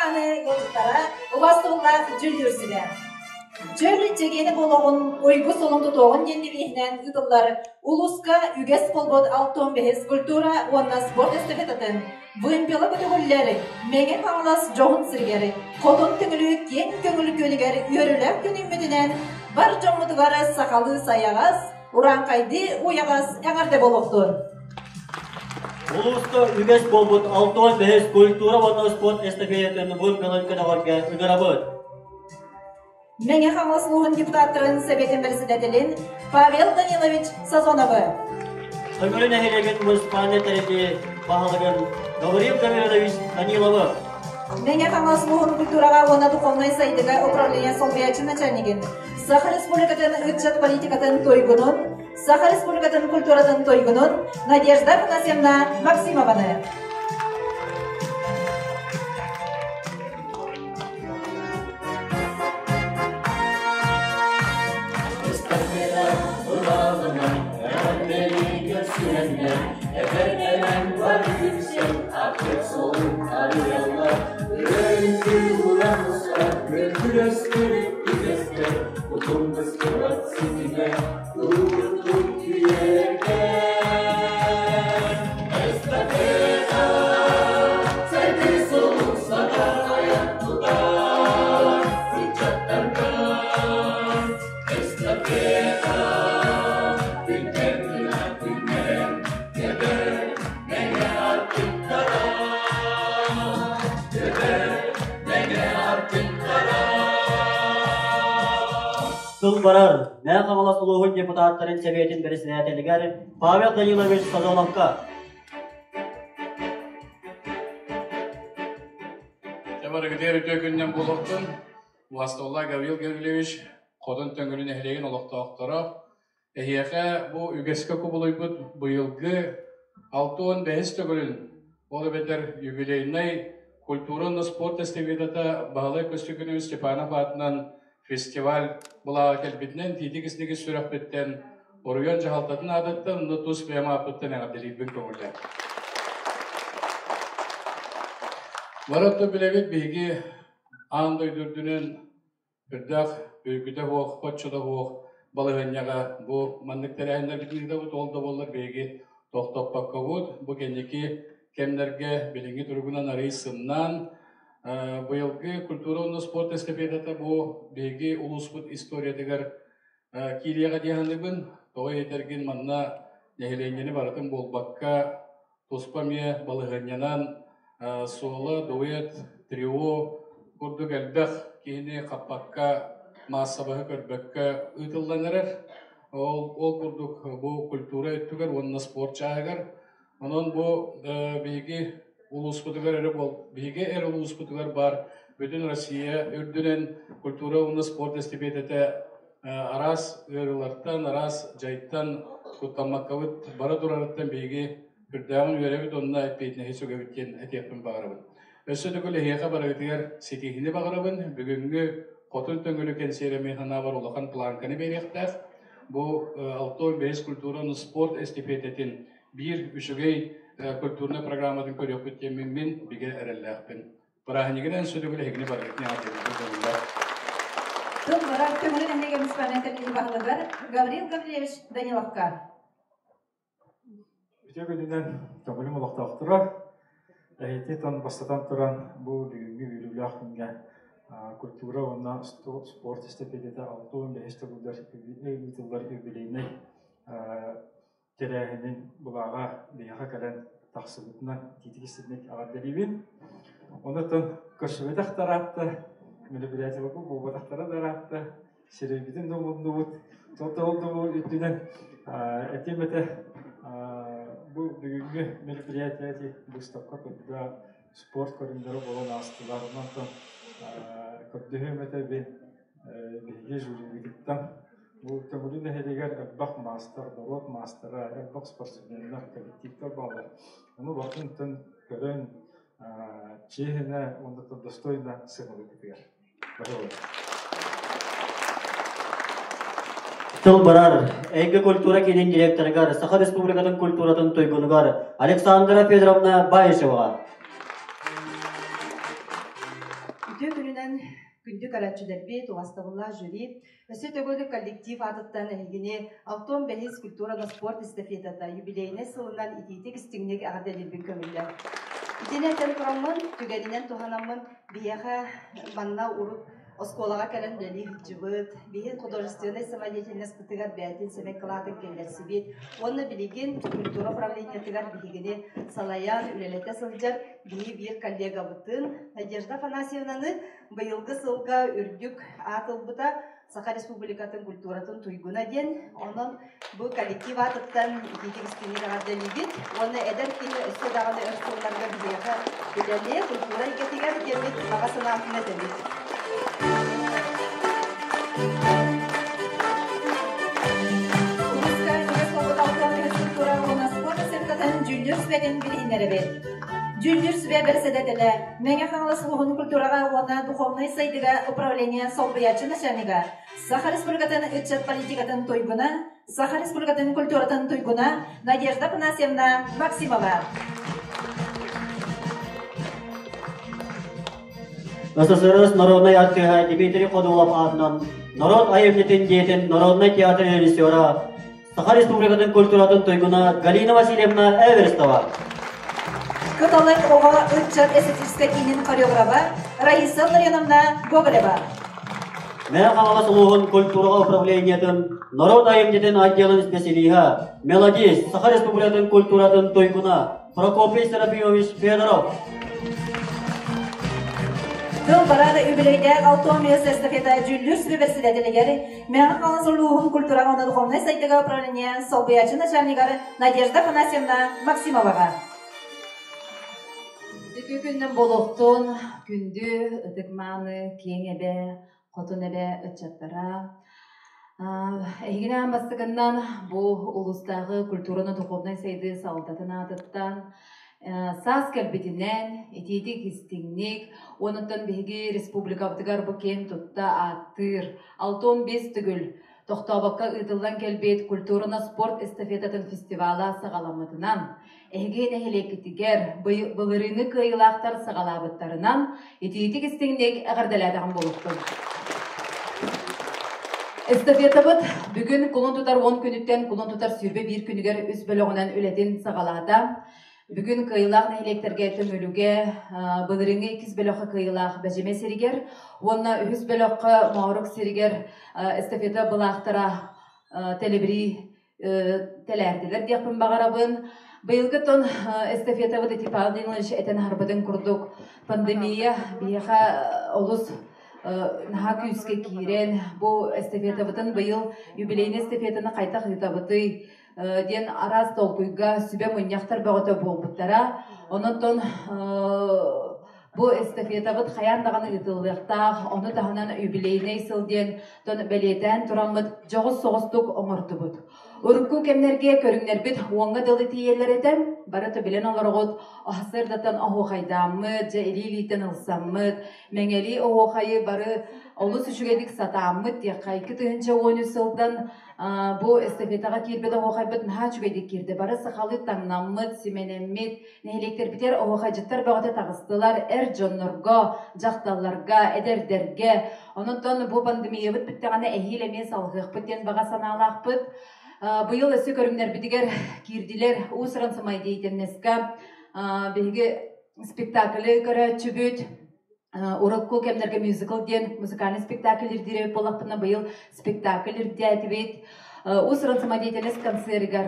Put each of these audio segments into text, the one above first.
мааны ыалдьыттара, убаастабыллаах дьүүллүүр сүбэ. Дьөл чэгиэнэ буолуоҕун, уйгу солун тутуоҕун диэн девиһинэн ыытыллар улууска үгэс буолбут 65 культура уонна спорт эстафетатын Вымпела көтөҕүллэр Мэҥэ Хаҥалас дьоһун сиригэр, Хотун Төҥүлү киэҥ көҥүл күөлүгэр үөрүүлээх күн үүммүтүнэн бар дьоммутугар сахалыы сайаҕас, урааҥхайдыы уйаҕас эҕэрдэ буолуохтун! Улууска үгэс буолбут 65 культура уонна спорт эстафетатын вымпелын көтөҕөргө ыҥырабыт. Мэҥэ Хаҥалас улууһун депутаттарын Сэбиэтин председателин Павел Данилович Сазоновы. Төҥүлү нэһилиэгин муниципальнай тэрилтэ баһылыгын Гаврил Гаврилович Даниловы. Мэҥэ Хаҥалас улууһун культураҕа уонна духовнай сайдыыга управление солбуйааччы начальнигын, Саха Республикатын ыччат политикатын туйгунун, Саха Республикатын культуратын туйгунун Надежда Афанасьевна Максимованы. Тыл барар Мэҥэ Хаҥалас улууһун депутаттарын Сэбиэтин бэрэссэдээтэлигэр Павел Данилович Сазоновка. Барыгытыгар үтүө күнүнэн буолуохтун. Властолла Гаврил Гаврильевич Хотун Төҥүлү нэһилиэгин олохтоохторо эһиэхэ бу үгэскэ кубулуйбут быйылгы 65 төгүлүн, ол эбэтэр юбилейнай культура уонна спорт эстафетата Баһылай Көстөкүүнү Степанов аатынан фестиваль былааҕа кэлбитинэн тиитик-исник сүрэхпиттэн оройуон дьаһалтатын аатыттан уонна тус бэйэм ааппыттан эҕэрдэлиирбин көҥүллээн. Бары билэбит биһиги аан дойду үрдүнэн үрдээх үргүтэ суох, хоччото суох балаһыанньаҕа бу маннык тэрээһиннэрбитин ыытабыт, ол да буоллар биһиги тохтоппоккобут. Бу кэнники кэмнэргэ билиҥҥи туругунан арыый сымнаан, быйылгы культура уонна спорт эстафетата бу биһиги улууспут историятыгар киириэҕэ дии саныыбын. Тоҕо этэргин манна нэһилиэнньэни барытын буолбакка, туспа эмиэ балаһыанньанан соло, дуэт, трио курдук элбэх киһини хаппакка, маассабаһы көрбөккө ыытыллан эрэр. Ол курдук бу культура өттүгэр уонна спорт чааһыгар. Онон бу биһиги улууспутугар эрэ биһиги эрэ улууспутугар баар бүтүн Россия үрдүнэн культура уонна спорт эстафетата араас ыарыылартан, араас дьайтан куттаммаккабыт бара турарыттан биһиги үрдээҕин үөрэбит уонна эппиэтинэһи сүгэбит диэн этиэхпин баҕарабын. Өссө төгүл эһиэхэ барыгытыгар ситиһиини баҕарабын. Бүгүҥҥү Хотун Төҥүлү кэнсиэрэ мин санаабар улахан планканы биэриэхтээх. Бу 65 культура уонна спорт эстафетатын биир үчүгэй культурнай программатын көрүөхпүт диэн мин бигэ эрэллээхпин. Бырааһынньыгынан сүрүгүл эһигини барыгытын эҕэрдэлиибин. Тыл барар Төҥүлү нэһилиэгэ муниципальнай тэриллии баһылыгар Гаврил Гаврильевич Даниловка. Үтүө күнүнэн Төҥүлүм олохтоохторо, эһиги тон бастатан туран бу бүгүҥҥү үөрүүлээх күҥҥэ культура уонна спорт эстафетата 65 төгүллэр ыытыллар юбилейнай тэрээһинин былааҕа биһиэхэ кэлэн тахсыбытынан итиитик-истиҥник эҕэрдэлиибин. Онон көрсүбэтэх да ыраатта, мероприятиеларбыт буолбатахтара да ыраатта, сирэйбитин да умуннубут. Ол да үрдүнэн этиэм этэ, бу бүгүҥҥү мероприятие ити быыстапка көрдө, спорт көрүҥнэрэ буолан аастылар. Онон көрдөһүөм этэ биһиги жюрибытыттан бу Төҥүлү нэһилиэгэр элбэх маастар, норуот маастара, элбэх спортсменнар, коллективтар бааллар. Ону барытын көрөн, чиэһинэ уонна достойно сыаналыыргытыгар. Тыл барар, Эйгэ культура киинин директорыгар, Саха Республикатын культуратын туйгунугар Александра Федоровна Баишеваҕа. даҕатын күндү көрөөччүлэрбит, убастабыллаах жюри, өссө төгүл коллектив аатыттан эһигини Алтон бэһис культураны спорт эстафетата юбилейнай сылынан итиитик истиҥник эҕэрдэлиирбин көҥүллээн. Итини этэн тураммын, түгэнинэн туһанаммын биһиэхэ манна урут оскуолаҕа кэлэн үлэлии сылдьыбыт, биһи художественнай самодеятельностьпытыгар бэйэтин сэмэй кылаатын киллэрсибит уонна билигин культура управлениетыгар биһигини салайан үлэлэтэ сылдьар биһи биир коллегабытын Надежда Афанасьевнаны быйылгы сылга үрдүк аат ылбыта Саха Республикатын культуратын туйгуна диэн. Онон бу коллектив аатыттан итиитик истиҥник эҕэрдэлиибит уонна эдэр киһи өссө даҕаны өр сылларга биһиэхэ үлэлиэ, культура эйгэтигэр диэммит баҕа санаатын этэбит. Улууска үгэс буолбут алтан культура уонна спорт эстафетатын дьүүллүүр сүбэтин билиһиннэрэбит. Дьүүллүүр сүбэ бэрэссэдээтэлэ Мэҥэ Хаҥалас улууһун культураҕа уонна духовнай сайдыыга управление солбуйааччы начальнига, Саха Республикатын ыччат политикатын туйгуна, Саха Республикатын культуратын туйгуна Надежда Афанасьевна Максимова. СССР народнай артыыһа Дмитрий Ходулов аатынан норуот айымньытын дьиэтин народнай театр режиссера Саха Республикатын культуратын туйгуна Галина Васильевна Эверстова. Кыталык оҕо ыччат эстетическай киинин хореограба Раиса Ларионовна Гоголева. Мэҥэ Хаҥалас улууһун культураҕа управлениетын норуот айымньытын отделын специалиһа, мелодист, Саха Республикатын культуратын туйгуна Прокопий Серафимович Федоров. Тыл барар үбүлүөйдээх Алтуомия эстафета дьүүллүүр сүбэ бэрэссэдээтэлигэр Мэҥэ Хаҥалас улууһун культураҕа уонна духовнай сайдыыга управление солбуйааччы начальнигар Надежда Афанасьевна Максимоваҕа. Үтүө күннэн буолуохтун, күндү, ытык-мааны, киэҥ эбэ, хотун эбэ ыччаттара. Эһигини аан бастакыннан бу улуустааҕы культурано-духовнай сайдыы салалтатын аатыттан саас кэлбитинэн итиитик истиҥник уонуттан биһиги республикабытыгар бу киэн тутта ааттыыр 65 төгүл тохтообокко ыытыллан кэлбит культурно-спорт эстафетатын фестивала саҕаламмытынан эһиги нэһилиэккитигэр былырыыҥҥы кыайыылаахтар саҕалаабыттарынан итиитик истиҥник эҕэрдэлээтэҕим буолуохтун. Эстафетабыт бүгүн кулун тутар 10 күнүттэн кулун тутар 21 күнүгэр үс бөлөҕүнэн үлэтин саҕалаата. Бүгүн кыайыылаах нэһилиэктэргэ Төҥүлүгэ, былырыыҥҥы иккис бөлөххө кыайыылаах Бэдьимэ сиригэр уонна үһүс бөлөххө Моорук сиригэр эстафета былаахтара тэлибирии тэлээрдилэр диэхпин баҕарабын. Быйылгы тон эстафетабыт ити Павел Данилович этэн аһарбытын курдук пандемия биһиэхэ олус наһаа күүскэ киирэн бу эстафетабытын быйыл юбилейный эстафетаны хайдах ыытабытый диэн араас толкуйга сүбэ мунньахтар бөҕөтө буолбуттара. Онон бу эстафетабыт хайаан даҕаны ыытыллыахтаах, ону таһынан юбилейнай сыл диэн тон бэлиэтээн тураммыт дьоҕус соҕустук оҥордубут. Урукку кэмнэргэ көрүҥнэрбит уоҥҥа дылы тиийэллэр этэ. Бары да билэн олороҕут, сырдатан оһуохайдааммыт, дьэ илии-илииттэн ылсаммыт, мэҥэлии оһуохайы бары олус үчүгэйдик сатааммыт диэххэ 2013 сылтан бу эстафетаҕа киирбит оһуохайбыт наһаа үчүгэйдик киирдэ. Бары сахалыы таҥнаммыт, симэнэммит, Нэһилиэктэрбитигэр оһуохайдьыттар бөҕөтө таҕыстылар, эр дьоннорго, дьахталларга, эдэрдэргэ. Онон бу пандемиябыт бүттэҕинэ эһиил эмиэ салҕыахпыт диэн баҕа санаалаахпыт. Быйыл өссө көрүҥнэрбитигэр киирдилэр уус-уран самодеятельноска биһиги спектаклы көрөөччүбүт, урукку кэмнэргэ мюзикл диэн музыкальный спектакль ирдиир буоллахпына быйыл спектакль ирдээтибит. Уус-уран самодеятельность концерыгар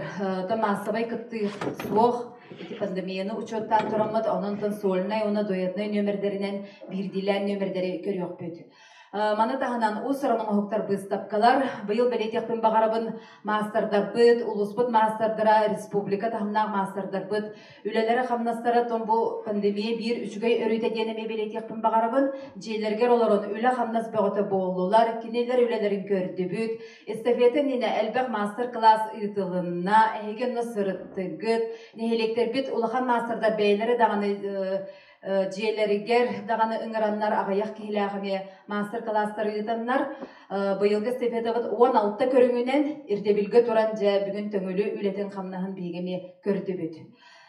то маассабай кыттыы суох ити пандемияны учуоттаан тураммыт онон сольнай уонна дуэтнай нүөмэрдэринэн биирдиилээн нүөмэрдэри көрүөхпүт. Маны таһынан уус-уран оҥоһуктар быыстапкалар быйыл бэлиэтиэхпин баҕарабын маастардарбыт, улууспут маастардара, республика таһымнаах маастардарбыт үлэлэрэ-хамнастара тон бу пандемия биир үчүгэй өрүтэ диэн эмиэ бэлиэтиэхпин баҕарабын. Дьиэлэригэр олорон үлэ-хамнас бөҕөтө буоллулар, кинилэр үлэлэрин көрдүбүт. Эстафета иннинэ элбэх маастар-кылаас ыытылынна, эһиги онно сырыттыгыт. Нэһилиэктэрбит улахан маастардар бэйэлэрэ даҕаны дьиэлэригэр даҕаны ыҥыраннар аҕыйах киһилээх эмиэ маастар-кылаастары ыытаннар быйылгы эстафетабыт 16 көрүҥүнэн ирдэбилгэ туран дьэ бүгүн Төҥүлү үлэтин-хамнаһын биһиги эмиэ көрдүбүт.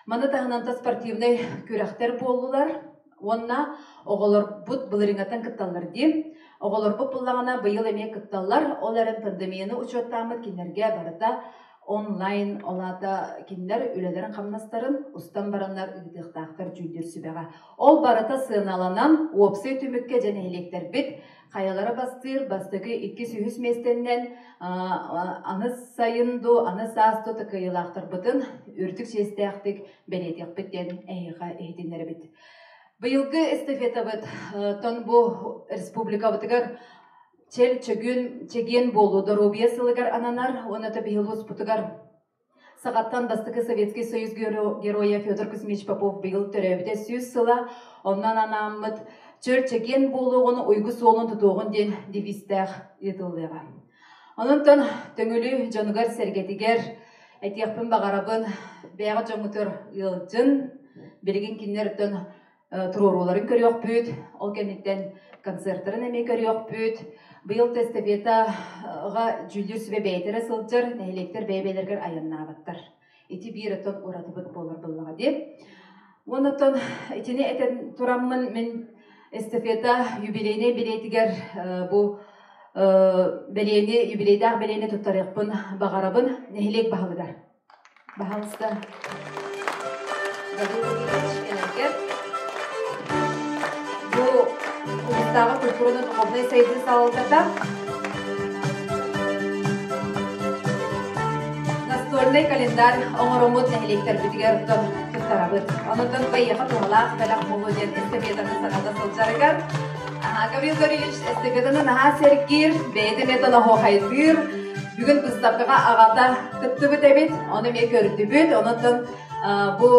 Маны таһынан та спортивнай күрэхтэр буоллулар. Уонна оҕолорбут былырыыҥҥаттан кытталлар дии. Оҕолорбут буллаҕына быйыл эмиэ кытталлар. Ол эрэн пандемияны учуоттааммыт кинилэргэ барыта онлайн, ол аата кинилэр үлэлэрин-хамнастарын устан бараннар ыытыахтаахтар дьүүллүүр сүбэҕэ. Ол барыта сыаналанан, уопсай түмүккэ дьэ нэһилиэктэрбит хайалара бастыыр, бастакы иккис-үһүс миэстэннэн аны сайын дуу, аны саас дуу кыайыылаахтарбытын үрдүк чиэстээхтик бэлиэтиэхпит диэн эһиэхэ иһитиннэрэбит. Быйылгы эстафетабыт тон бу республикабытыгар чөл чөгүн чэгиэн буолуу доруобуйа сылыгар ананар уонна биһил улууспутугар Сахаттан бастакы Советский Союз геройа Федор Кузьмич Попов быйыл төрөөбүтэ 100 сыла, онон анааммыт чөл чэгиэн буолуоҕун, уйгу суолун тутуоҕун диэн девизтээх ыытыллыаҕа. Онон Төҥүлү дьонугар-сэргэтигэр этиэхпин баҕарабын, бэйэҕит дьоҥҥутугар ыалдьын, билигин кинилэр туруорууларын көрүөхпүт, ол кэнниттэн концертарын эмиэ көрүөхпүт. Быйыл эстафетаҕа дьүүллүүр сүбэ бэйэтэ эрэ сылдьар, нэһилиэктэр бэйэ-бэйэлэригэр айаннаабаттар. Ити биир оттон уратыбыт буолар буоллаҕа дии. Уонна итини этэн тураммын мин эстафета юбилейнай билиэтигэр бу бэлиэни, юбилейдаах бэлиэни туттарыахпын баҕарабын нэһилиэк баһылыгар. Баһаалыста, Гаврил Владимирович кэлэргэр. Бу улуустааҕы культураны духовнай сайдыы салалтата настольнай календарь оҥороммут нэһилиэктэрбитигэр туттарабыт. Онон байыаха туһалаах бэлэх буолуо диэн эстафетаны саната сылдьарыгар Гаврил Гаврильевич эстафетаны наһаа сэргиир, бэйэтэ эмиэ оһуохайдыыр. Бүгүн быыстапкаҕа аҕата кыттыбыт эбит, ону эмиэ көрдүбүт. Онон бу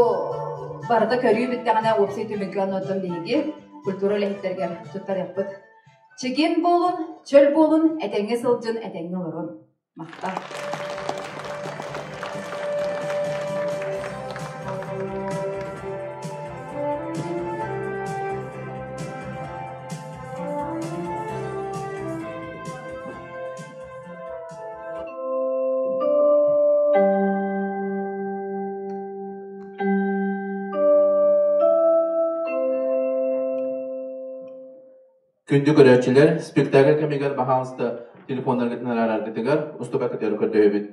барыта көрүү бүттэҕинэ уопсай түмүккэ оннуттан биһиги культура үлэһиттэригэр туттарыахпыт. Чэгиэн буолун, чөл буолун, этэҥҥэ сылдьын, этэҥҥэ олорун. Махтал. Күндү көрөөччүлэр, спектакль кэмигэр баһаалыста телефоннаргытын араараргытыгар устубаккытыгар көрдөһөбүт.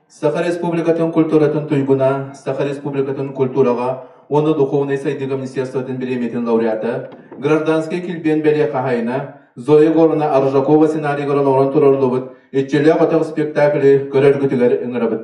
Саха Республикатын культуратын туйгуна, Саха Республикатын культураҕа уонна духовнай сайдыыга министерствотын бириэмийэтин лауреата, гражданскай килбиэн бэлиэ хаһаайына Зоя Егоровна Аржакова сценарийыгар олоҕуран туруоруллубут Иччилээх өтөх спектаклы көрөргүтүгэр ыҥырабыт.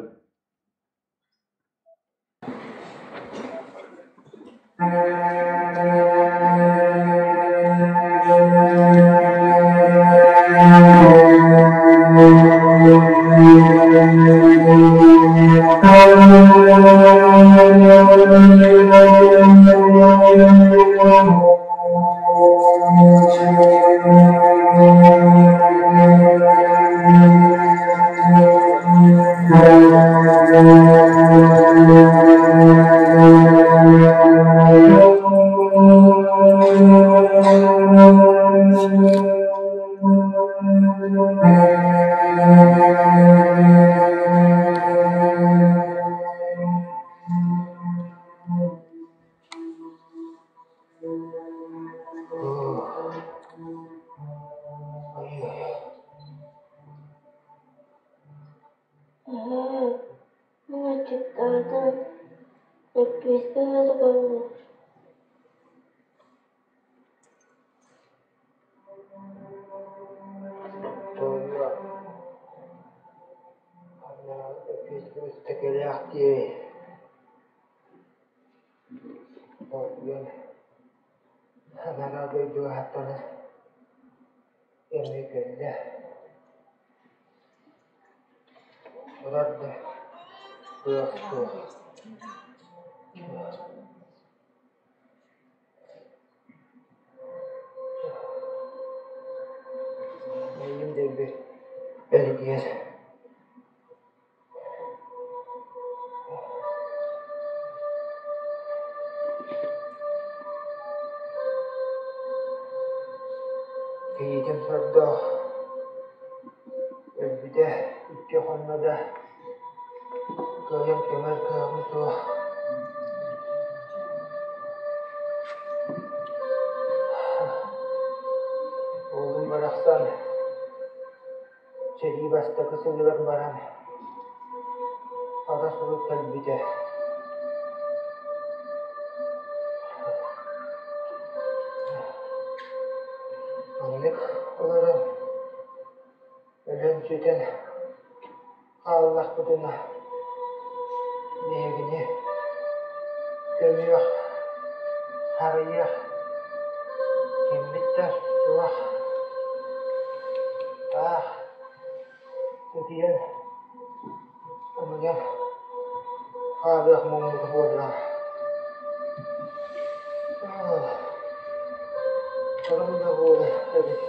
Эһээ, мин аччыктаатым, лэппиэскэ аһата көрүллэр Тоойуом, ханнааҕы лэппиэскэ устта кэлээхтиэй Оргуйан анараа дойдуга аттанан эмиэ кэллэ. Турар да кыах суох. Эйигин дэлби эргийэр Кийиитим сордоох өлбүтэ икки хонно да кыайан көмөр кыаҕым суох. Сэрии бастакы сылыгар баран, хара сурук кэлбитэ. Маннык олорон өлөн-сүтэн хааллахпытына биһигини көмүөх, харыйыах киммит да суох. Таах сытыйан ымыйан хаалыах муҥмут буолла. Торум да буола эбит.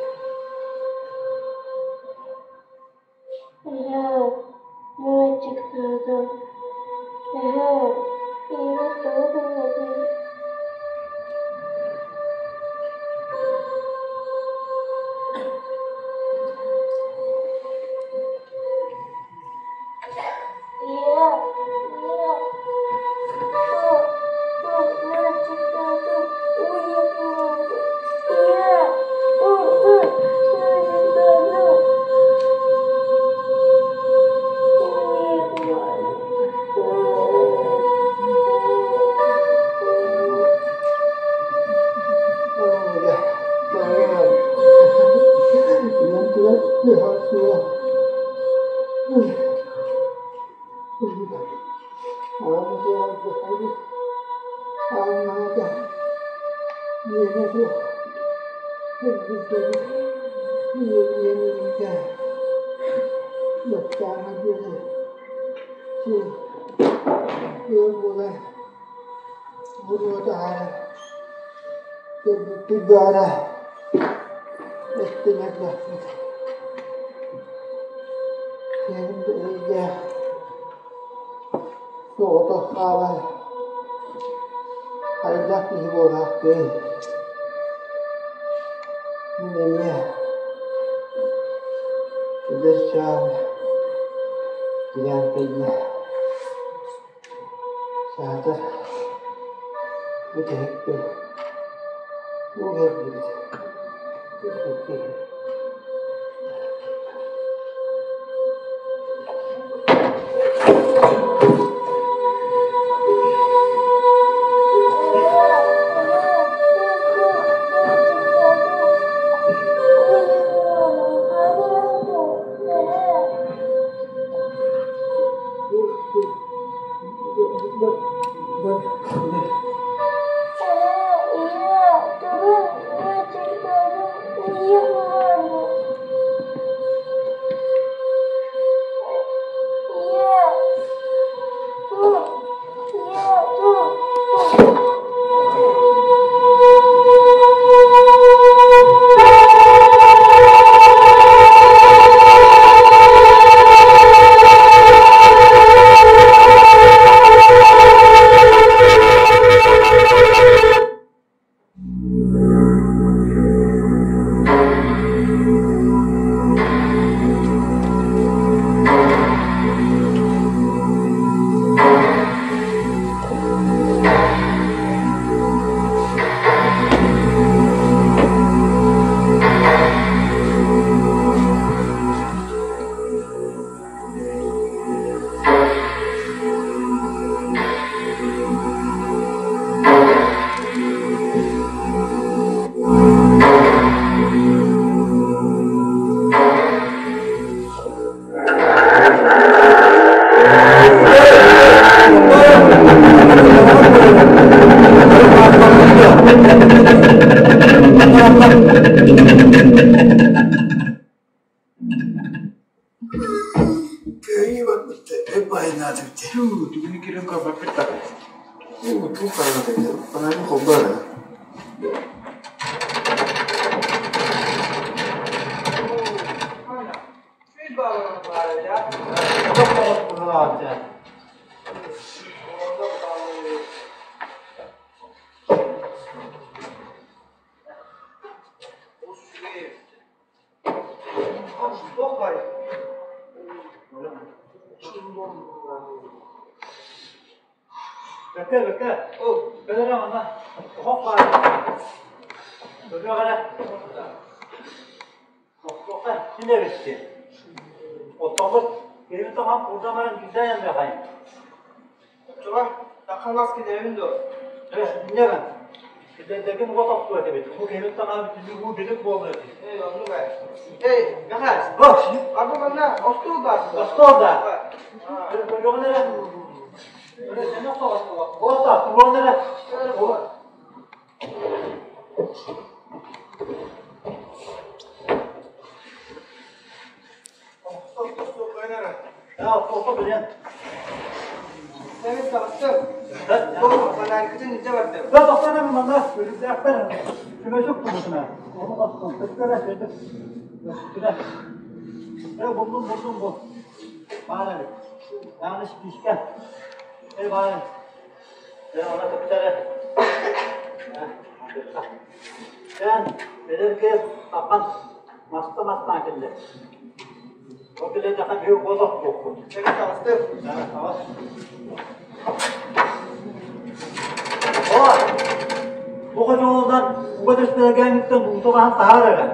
Эһээ, мин аччыктаатым. Эһээ, ийэбэр тоҕо гымматый? Ийээ, ийээ, суох, суох, мин аччыктаатым, уу иһиэхпин баҕарабын. Ийээ, уу, уу, мин аччыктаатым. Уу иһиэхпин баҕарабын. Көрбүппүт баара эттин эрдэхпит Сиэним да эрэйдээх соҕотох хаалан хайдах киһи буолаахтыай Мин эмиэ эдэр чаан тирээн кэллэ Саатар бүтэһикпин туох эрдибит киһи Кыайыы барбыт байнаат эбит Түгүнү кирен көрбөппүт да. Туох хараҕа Панайым холбоо Бэккэ, бэккэ. Ол, бэлэрэ манна. Оһох баар. Көрүөх эрэ. Тохтуохха, син эбит. Оттоммут киһибит таҥаһын куурдан баран биирдэ айанныахайын. Оччоҕо таххалас кэлэбин дуо? Ээ, инньэ гын. Килэрдэргин уот охтуо этибит. Бу киһибит таҥаһа бүтүннүү уу билик буолуо этэ. Эй, оннук ээ. Эй, Мэхээс! Арба манна остуол баар. Остуол да? Көрөҕүн эрэ. Өрө сен охтоҕос буолла. Туруон эрэ. Маста мастаан кэллэ. Ол билэтэхэ биһи уолах буолбут. О, бу хочоолунан уга түспүтэргээҥиттэн уута баһан таһаар эрэ.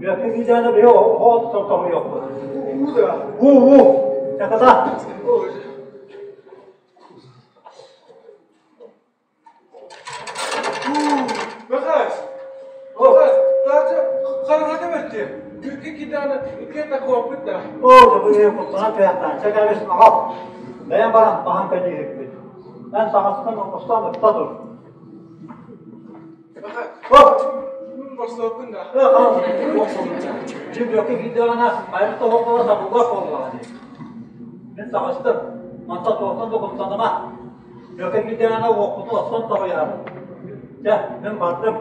Үөккэ киидээнэ биһи оһоот тоһуйуохпут. Уу, уу, чаката. Михась! Михась, даже хараҥата бэрти. Күркэ кидааны икки такуоппут да. Оо, дьэ бу куттанан түһэхтээн. Чэ кэбис, аҕал. Бэйэм баран баһан кэлииһикпит. Эн таҥаскын оҥостон ыкта тур. Михась, босуоппун да. Дьэ бүөккэ киирдэҕинэ айах тоһоҕоло табыллар буоллаҕа дии. Мин таҕыстым. Мантан туохтан да куттаныма. Бүөккэ киирдэҕинэ уоппутун охсон тоһуйарым. Чэ, мин бардым.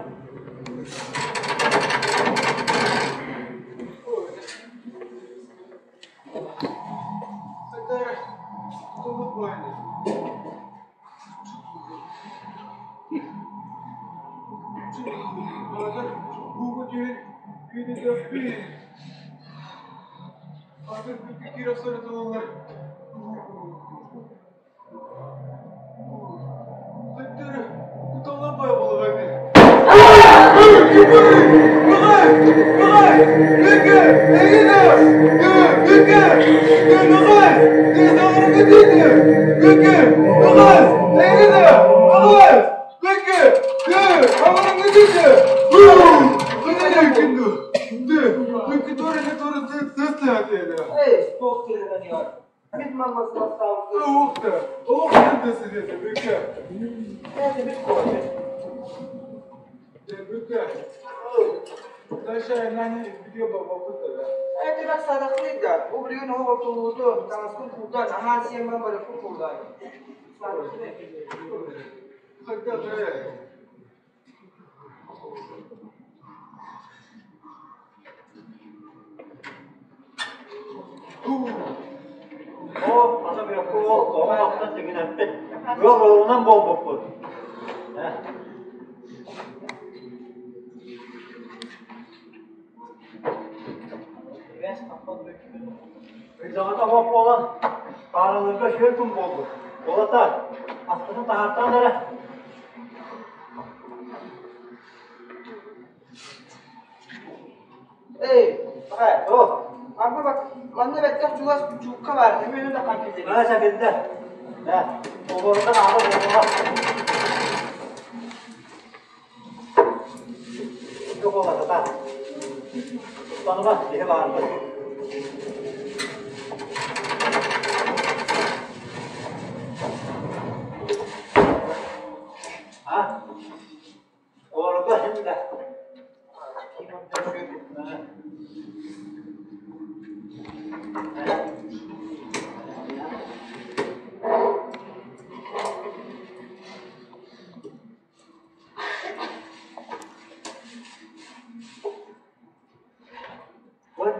Оо, аны бүөккэ уол оҕо охсон түгүнэппит. Ыал уолунан буолбуппут. Ыйдаҕата оһох буолан, пааралыырга үчүгэй күн буолбут. Уолаттар, аскытын таһаартаан эрэ. Эй, Арба бак, манна бэттэх чугас чуукка баар, эмиэ да ханкилдэ. Аа, сакилдэ. Ээ, олорунан аҕа буолуоҕа. Буолла, Таныма, киһи баарбыт. А? Олорго син да.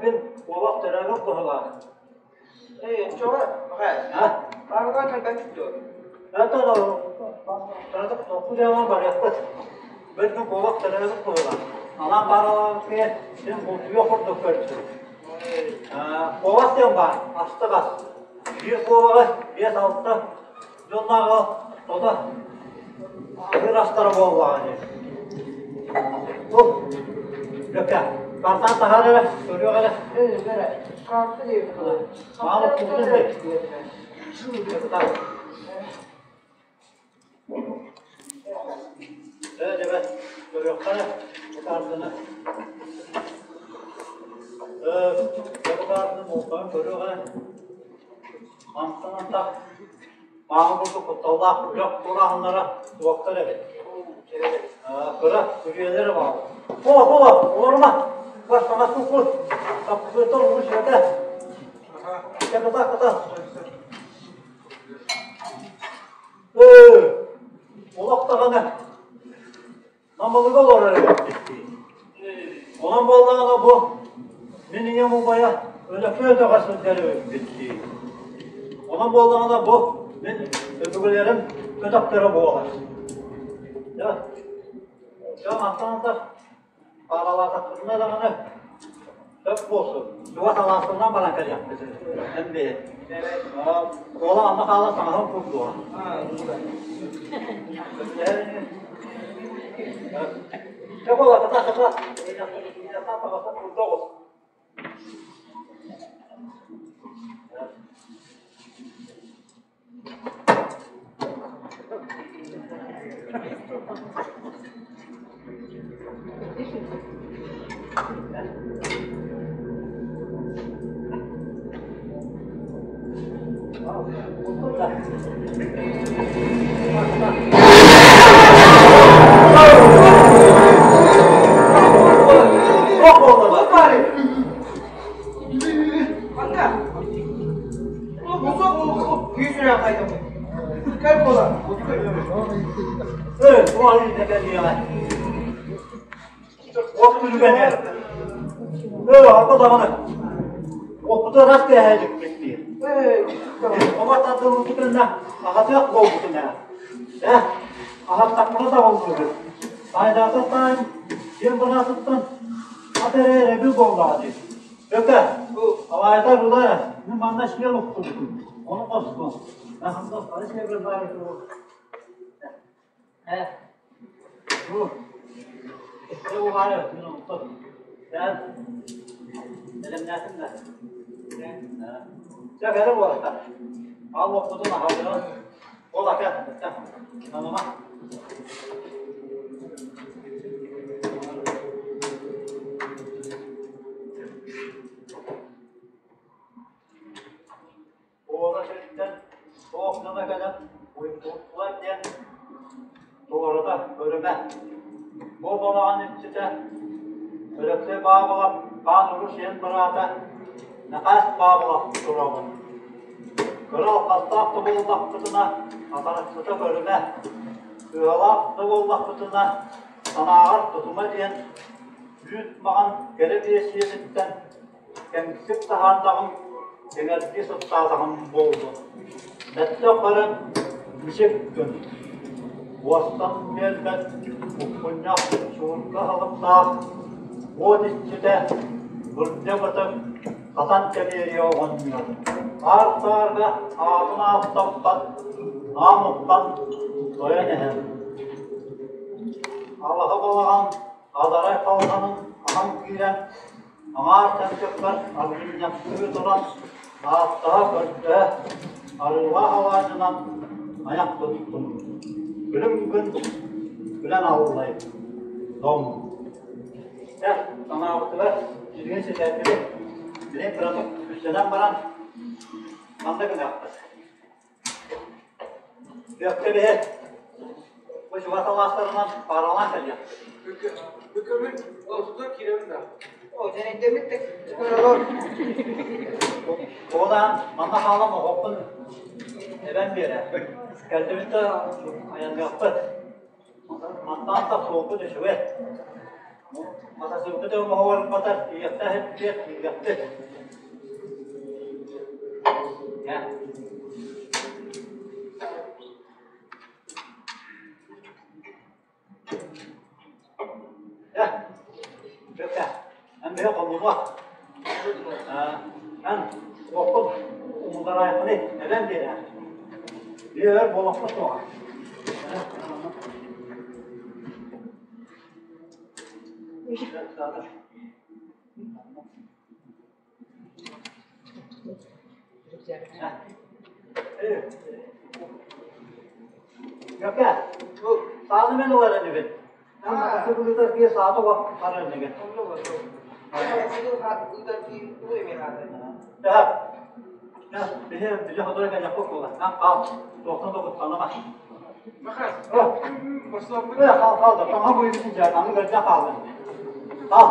Мин олох төрөөбүт быһыылаах. Ээ, оччоҕо, А? Баарылаан кэлбэппит дуо? Это токку дьааман барыахпыт. Бэрт олох төрөөбүт быһыылаах. Анаан бааралаабыкка син бултуйуох курдук көрдүм. Куобах диэн баар, астык ас. Биир куобаҕы 5-6 дьоннооҕу тото аһыыр астара буоллаҕа дии. Тух, Лөкө. Картан таһаар эрэ, көрүөх эрэ. Маал укпутун дии. Ээ, дьэбэ, көрүөххэ эрэ, бу картаны. Ээ, бу картаны болҕойон көрүөх эрэ. Мантан антах Мааҕы курдук кутталлаах үрэх туорааһыннара суохтар эбит. Кыра күрүөлэрэ баар. О, о, олорума! Бас саҥа суккут! Саппыкытын угун сүөтэ. Ката, ката. Ээ, олох даҕаны Намылыга олорор эбиппит дии. Онон буоллаҕына бу мин ийэм убайа Өлөксөй өтөҕөр сылдьар эбиппит дии. Онон буоллаҕына бу мин өбүгэлэрим өтөхтөрө буолар. Дьэ, дьэ мантан антах пааралаатахпытына даҕаны сөп буолсу. Чугас алааспынан баран кэлиэхпит. Эн бэйэ. Уола анна хаалан саҥаһын курдуга. Чэ буола, ката, ката. Курдук. Уоппуту ыраас кээһэликпит диир. Оҕо тардыллыбытынна аҕатыах буолбутун ээ. Э, аһаттахпына табыллыбыт. Таайдаата таайым диэн быраатыттан ат эрэ эрэбил буоллаҕа дии. Бөкө, алаайдар улара, мин манна сиэл уктубутум. Ону хостуом. Нахамдос бары сиэбэр баар Э, бу, бу баары, мин онтон. Бээн, бэлэмнээтим да. Чэ, бэрэ буолла. Ал оппутун аһалыгын. Ол ака, аныма. Уола сириттэн туох гына кэлэн уйгууртулар диэн туората көрүмэ. Бу балаҕан иччитэ Өлөксөй Баабылап хаан уруу сиэн быраата Мэхээс Баабылап турабын. Кыра алҕастаах да буоллахпытына атарахсыта көрүмэ, сыыһалаах да буоллахпытына санааҕар тутума диэн үүт маҕан кэрэ биэсийэтиттэн Кэмсик таһаардаҕым, кэҥэрдии сыттаатаҕым буоллун. Бэттэх көрөн мичик гын. Уостан биэрбэт уккунньах суурга алыптаах уот иччитэ бырдьа бытык хатан кэбиэриэ оҕонньор. Аар-саарга аатын ааттаппат аан уххан тойон эһэм. Алаһа балаҕан адарай халҕанын аһан киирэн Аҥаар чанчыктар аргынньахтыы туран, ааттаһа-көрдөһө, арыылаах алаадьынан айах туттум. Күлүм күн күлэн аллай, тоҥ. Дьэ, санаабытыгар силигин ситэрдибит. Били кыратык үссэнэн баран, манна гыныахпыт. Бүөккэ биһи бу чугас алаастарынан пааралаан кэлиэхпит. Бүкөмүн олустур киирэбин да. О, дьэнэйдэммит да көрөлөр. Оҕолаан манна хаалан оҕоппун эбэн биэрэ. Кэллибит да айанныахпыт. Мантан да суолбут үчүгэй. Матасыылбыт оҥоһугар батар иэхтээх эппиэт киириэхпит. Э, Бөкө, эн бэйэ хомунума. Эн уоппун умуллараайхыный, эбэн биэрээр. Биэ өр буолуохпут суоҕа. Gökhan, сааны мен ылар инибин. Сыбылытар киһи саата барар инигин. Биһи хотура кэллэхпит буолла. Хаал, туохтан да куттаныма. Хаал, хаал да, тоҥо буйбутун дьэ, аны көрдө хаалын. Хаал.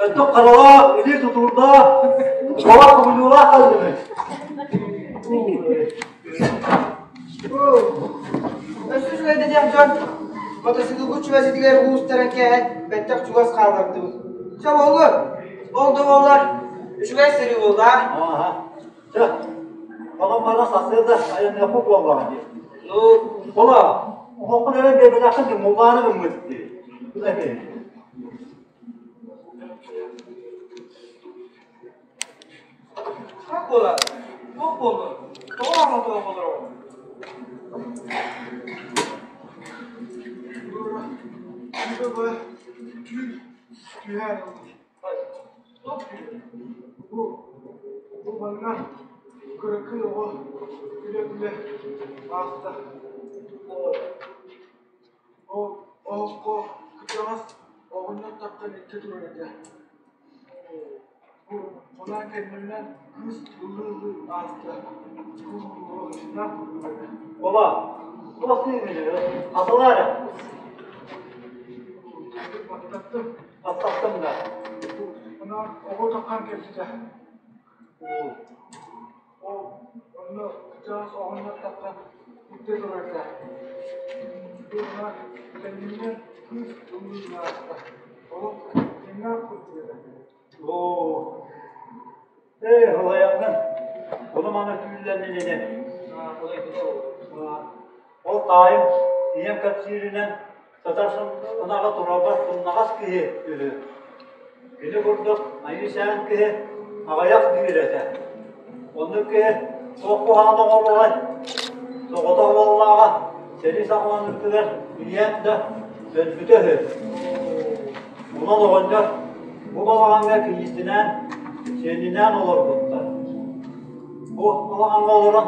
Өттүк харалаах, илии тутуурдаах, куобах кубулуулаах хааллыбыт. Өссө үчүгэйдэтиэх дьон мотоциклбыт чүмэчитигэр уустаран кээһэн бэттэх чугас хааллардыбыт. Чэ буоллун, ол да буоллар үчүгэй сырыы буолла. Ааһа. Чэ, онон баран сарсыарда айанныахпыт буоллаҕа дии. Ну, Ола, оһоххун эрэ биэрбэтэххин дии, муллааны гыммыт дии. Хах буолар, туох буоллун, тоҕо оҥотуох олороҕун? Туох түүл? Бу манна кыракый оҕо күлэ-күлэ ааста. Ол оһоххо кырдьаҕас оҕонньор таххан илдьэ турар этэ. Бу хонон кэннибинэн кыыс ыллыы-ыллыы ааста. Куһаҕан курдук этэ. Ола, туох диигиний? Атылаа эрэ. Баттаттым. Баттаттым да. Онон оҕо таххан кэлбитэ. Ол онно кырдьаҕас оҕонньор таххан илдьэ турар этэ. Уонна кэннибинэн кыыс ыллыы ааста. Олох дьиҥнээх курдук этэ. Оо, ээ, ылайаҥҥын, ону-маны түүллэннин ини. Ол таайым ийэм кэпсииринэн сытар ынаҕы турарбат сымнаҕас киһи үһү. Кини курдук айыы-сээн киһи аҕыйах диир этэ. Оннук киһи туох куһаҕаны оҥоруоҕай? Соҕотох уоллааҕа сэрии саҕаланыытыгар ийэм да өлбүтэ үһү. Онон оҕонньор бу балаҕаҥҥа кийиитинээн, сиэнинээн олорбуттар. Бу балаҕаҥҥа олорон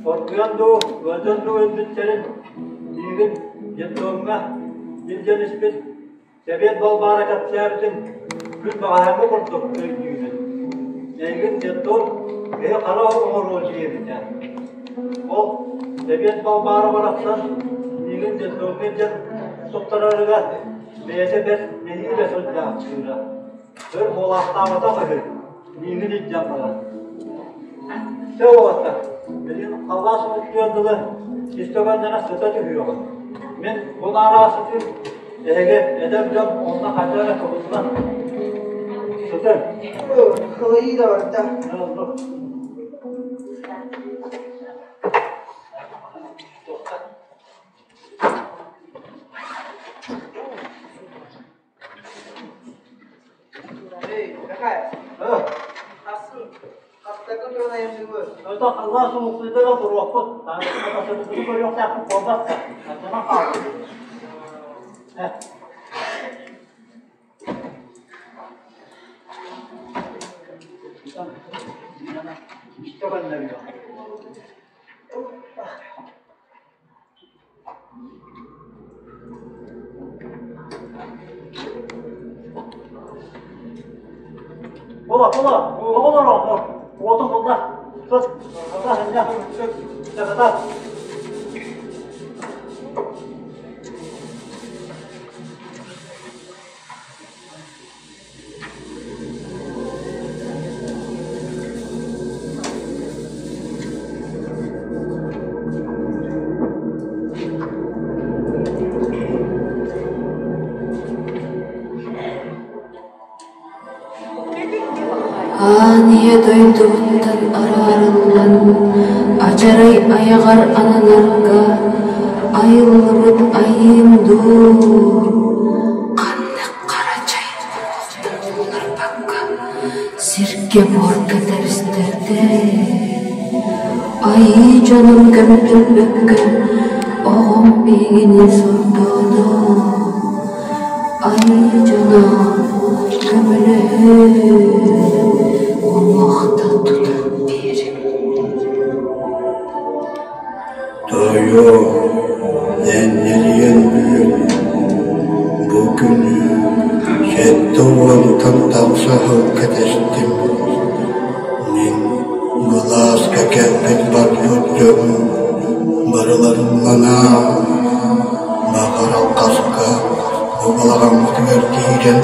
хоргуйан дуу, ыалдьан дуу өлбүттэрин миигин детдомҥа илдьэн испит Сэбиэт Балбаара кэпсээбитин күн бэҕэһээҥҥи курдук өйдүүбүн. Эйигин детдом киһи хара оҥоруо диэбитэ. Ол Сэбиэт Балбаара барахсан миигин детдомҥа илдьэн туттарарыгар бэйэтэ бэрт нэһиилэ сылдьаахтыыра. Өр буолаахтаабатах үһү, миигин илдьэн баран. Чэ уолаттар, билигин халлаан суолтуйар дылы истөгөннөнө сыта түһүөҕүм. Мин бу наараа сытыым, эһиги эдэр дьон онно хайдах эрэ кыбыллан сытын. Кылайыы да барда. Эй, Михаил, хассын, хастарга туран айанныыбыт? Это халлаан суолтуйда туруохпут. Таҥаспытын көрүөхтээхпит буолбат да. Аттанан хаалбыт. Истэ көннөрүө. Була, була, оҕолор, уотун булла. Сыт, сыта, сынньа, сыта. Аан ийэ дойдубуттан араарыллан, адьарай айаҕар ананарга айыллыбыт айыым дуу, ханнык хара дьай уҥуохпун булларбакка сиргэ-буорга тэбистэрдэ. Айыы дьонум көмөлөспөккө оҕом биһигини сордоото. Айыы дьоно көмөлөһүү, уҥуохта тутан биэриҥ. Тоойуо, энньэлийэн бүгүн бу күнү 70-тан тахса сыл кэтэстим. Мин былааска кэлбит барбыт дьону барыларынан баҕар алҕаска бу балаҕаммытыгар киирэн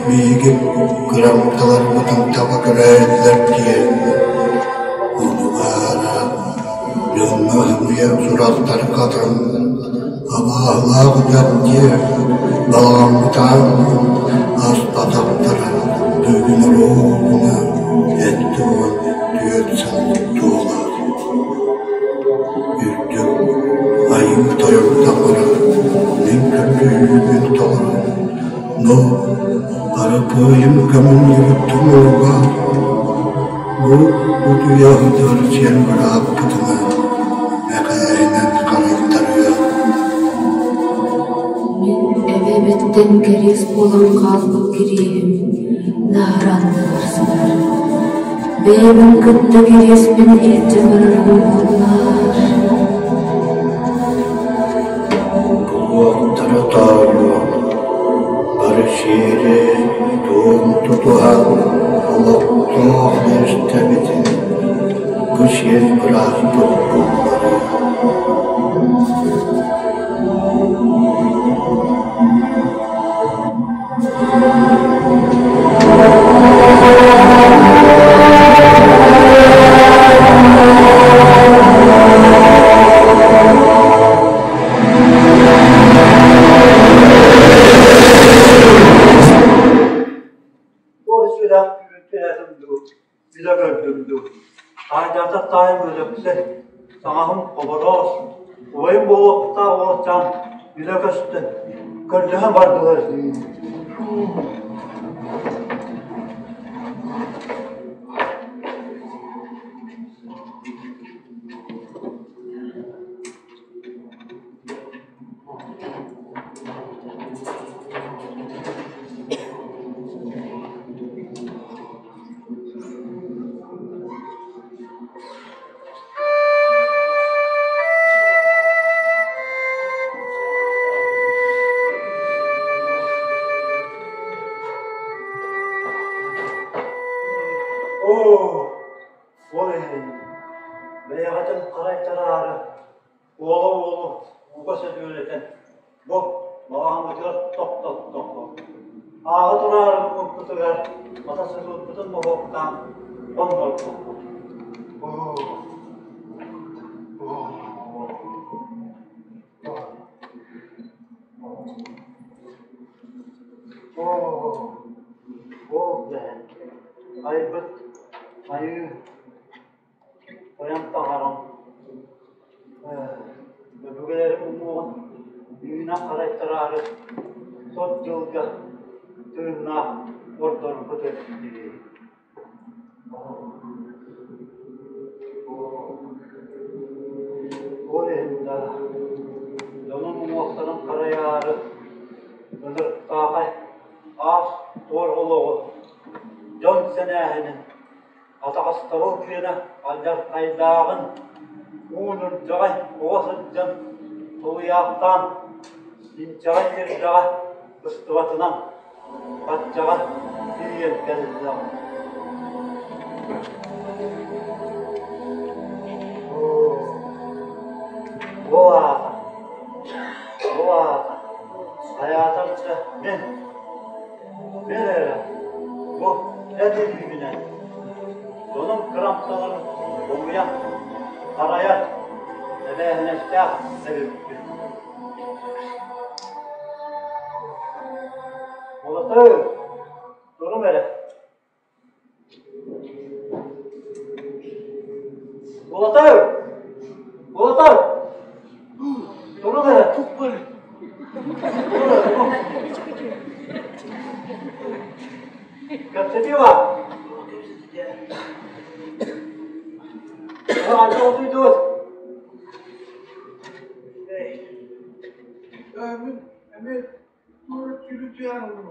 биһиги кырамталарбытын таба көрөөйүллэр диэн. Ону баара дьоҥҥо сымыйа сурахтар хатан, абааһылаах дьон диэ балаҕаммытаан аспатахтара бүгүн оруобуна 74 сыл туолар. Үрдүк Айыы Тойон таҥара мин көрдөһүүбүн толорон, бу Арапыайым көмүллүбүт тумууга бу утуйа сытар сиэн бырааппытынан мэхээһинэн харайтарыа. Мин эбэбиттэн кэриэс буолан хаалбыт кириэһим наара анныгар сытар. Бэйэбин кытта кириэспин илдьэ барарым буоллар. Булуохтара тоойуом, бары сиэри туом тутуһан олохтоох миэстэбитин бу сиэн бырааппыт булларыа. Туох сүрэх күүрүттээхим дуу, билэ көрдүм дуу. Таайдаатар таайым өлөксөй, саҥаһым Хобороос, убайым буолуохтаах уолчаан билэ көстөн, көрдөһөн бардылар Оо, ол иһин бэйэҕитин харайтараары Уола уолу ууга сөтүөлэтэн, бу балаҕаммытыгар тохтоттоххо, ааҕа тураары муммуппутугар хата сытыылбытын моһуоктаан хоннорбуппут. Ол дэһэн айбыт айыы Тойон таҥарам өбүгэлэрим уҥуоҕун үүнэн харайтараары сот дьылга тыыннаах ордорбут эбит Ол иһин да дьонум уҥуохтарын харайаары ынырыктаахай аас-туор олоҕу дьон сэнээһинин Атаҕастабыл күөнэ алдьархайдааҕын уунурдьаҕай оҕо сылдьан тулуйаахтаан, инчэҕэй ирдэҕэ быстыбатынан баччаҕа тиийэн кэллэҕим. Ол аата, ол аата, хайаатар да мин Мин эрэ бу эт илиибинэн дьонум кырамталарын хомуйан, харайар эбээһинэстээх эбиппин. Уолаттар, турум эрэ. Кэпсэтии баар. Ханна утуйдугут? Мин эмиэ туора түүнү түһээн ыллым.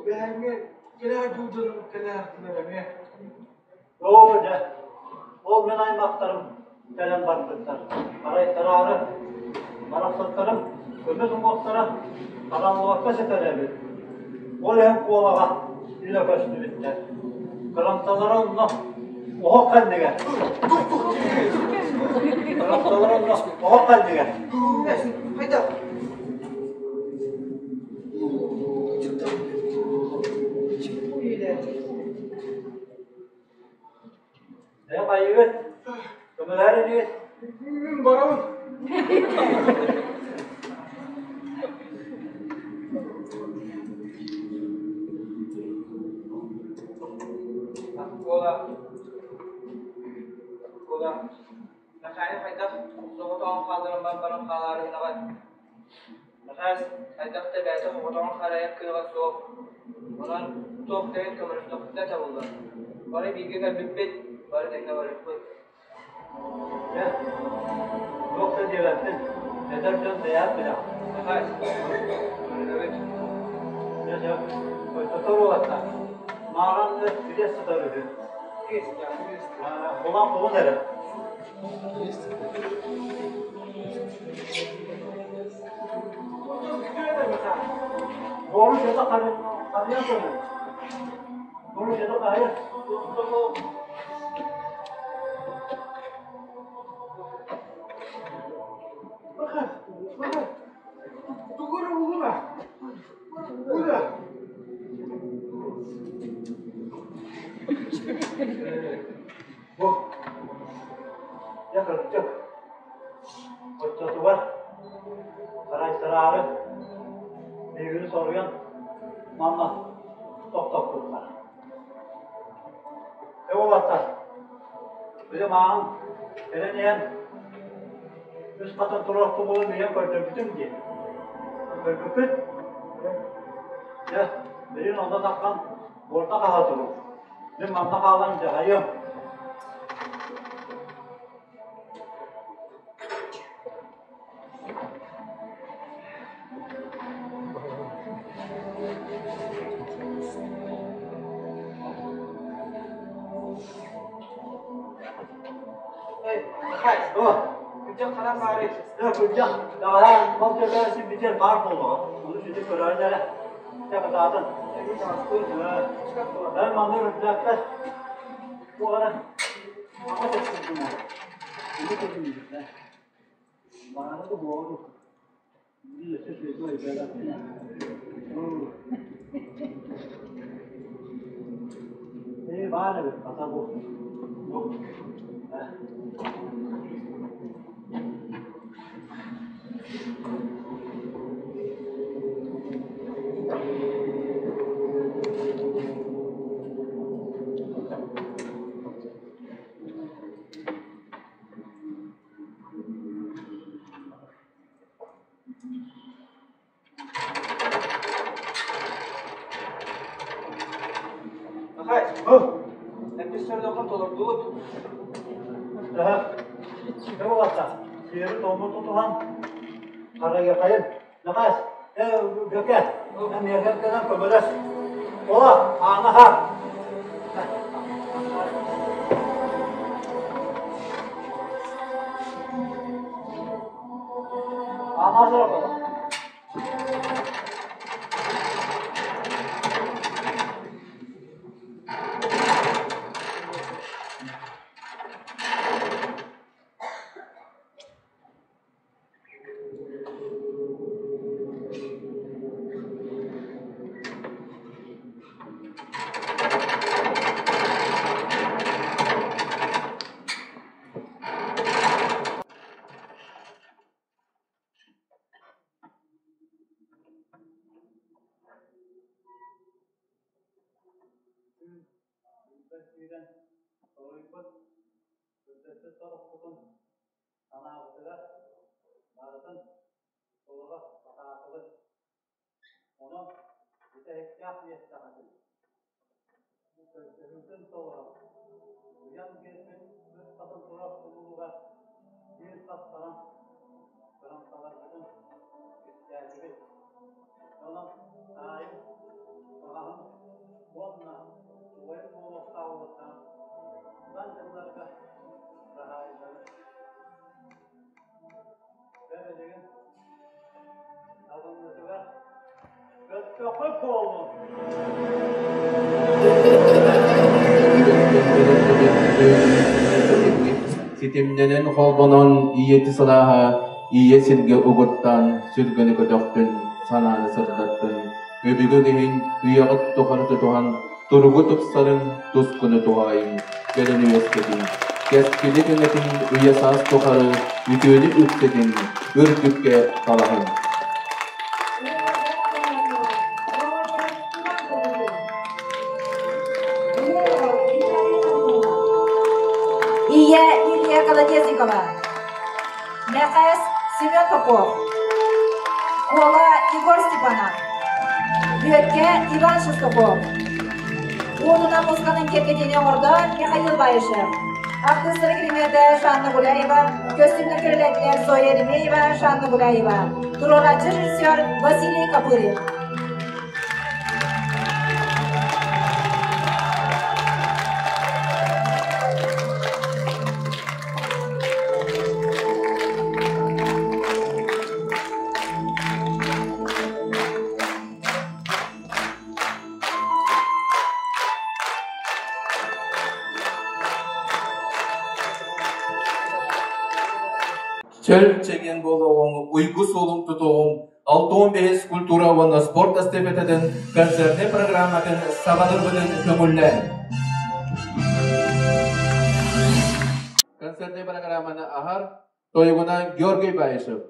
Бэһэҥҥэ кэлээ дьылдьан кэлээхтилэр эмиэ. Оо дьэ, ол мин аймахтарым кэлэн барбыттар. Арай тараары барахсаттарым көмүс уҥуохтара хараллыбакка сытар эбит. Ол иһин куолаҕа илэ көстүбүттэр. Кырамталара онно оһох кэннигэр. Кырамталара онно оһох кэннигэр. Хайдах? Ээ хайыгыт? Көмөлөһөр инигит? Мин барабын. Куола. Куола. Мэхээни хайдах соҕотоҕун хаалларан баран хаалаары гынаҕын? Мэхээс хайдах да бэйэтэ соҕотоҕун харайар кыаҕа суох, онон туох да иһин көмөлөстөхпүтүнэ табыллар. Бары бииргэ кэлбиппит, бары тэҥҥэ барыахпыт. Дьэ, туох да диэбэппин, эдэр дьон бэйэҕит билэҕит. Мэхээс, көрүнэбит. Дьэ сөп, оччотор уолаттар, мааран кириэс сытар үһү. Булан булун эрэ. Doğru şeyde karıya koyun. Doğru şeyde karıya. Тугу булума. Була. Бу дьэ кырдьык, оччотугар харайтараары биһигини соруйан манна тохтоппуттар. Ээ уолаттар, били мааҕын кэлэн иһэн үс хатан турар тумулун ийэм көрдөрбүтүм дии. Көрбүккүт? Дьэ, билигин онно таххан буорта хаһа туруҥ. Мин манна хаалан дьаһайыам. Эй, О, күрдьэх ханан баарый? Дьэ, күрдьэх, даҕаһаа мал төбө син баар буолуоҕа. Ону сүтүк көрөөрүн эрэ. Дьэ, кытаатын. Эн манна үрдээппэт. Туох эрэ аҕа тэпсибитин Ини көтүмүтэ. Баара да буола дуо? Биир өссө сүөдү өйдөөбөппүн. Ээ, баар эбит, хата бу. Бу. Михай, эппит толордубут. Дьэ буоллахха, сиэри-туому тутуһан, харайыахайын. Нахаас, ээ, Бүөкэ, эн миэхэ кэлэн көмөлөс. Ола, аана аһаар. Аана аһаар ола. Киирэн соруйбут көрдөспүт сорохпутун санаабытыгар барытын толоро сатаатыбыт. Онон бүтэһиктээх миэстэҕитин. Көрдөһүүтүн толорон, уйан биэрбит үс хатын турар тумулугар биир хастаран кырамталарбытын кистээтибит. Онон таайым, баҕаһым уонна убайым буолуохтаах уолаттаан удан дьылларга быраһаайдабын. Дьэ билигин абыллытыгар көттөххө буоллун. Ситимнэнэн холбонон ийэти сылааһа ийэ сиргэ угуттаан сүргэни көтөхтүн, санааны сырдаттын, өбүгэ иһин үйэҕит тухары тутуһан туругу тупсарыҥ, тускуну туһаайыҥ, кэлин үөскэтиҥ, кэскили кэҥэтиҥ, үйэ-саас тухары үтүөнү үксэтиҥ, үрдүккэ талаһыҥ. Ия Илья Колодезникова, Мэхээс Семен Попов, Куола Егор Степанов, Бүөккэ Иван Шестаков, Уонунан музыканын кэргэтиини оҥордо Михаил Баишев. Артыыстары килиниэтэ Жанна Гуляева, көстүүмнэр көрүлээтилэр Зоя Еремеева, Жанна Гуляева. Туруорааччы режиссер Василий Копырин. Чөл чэгиэн буолуоҕуҥ, уйгу суолун тутуоҕуҥ, 65 культура уонна спорт эстафетатын концертнай программатын саҕалыырбытын көҥүллээн. Концертнай программаны аһар тойугунан Георгий Баишев.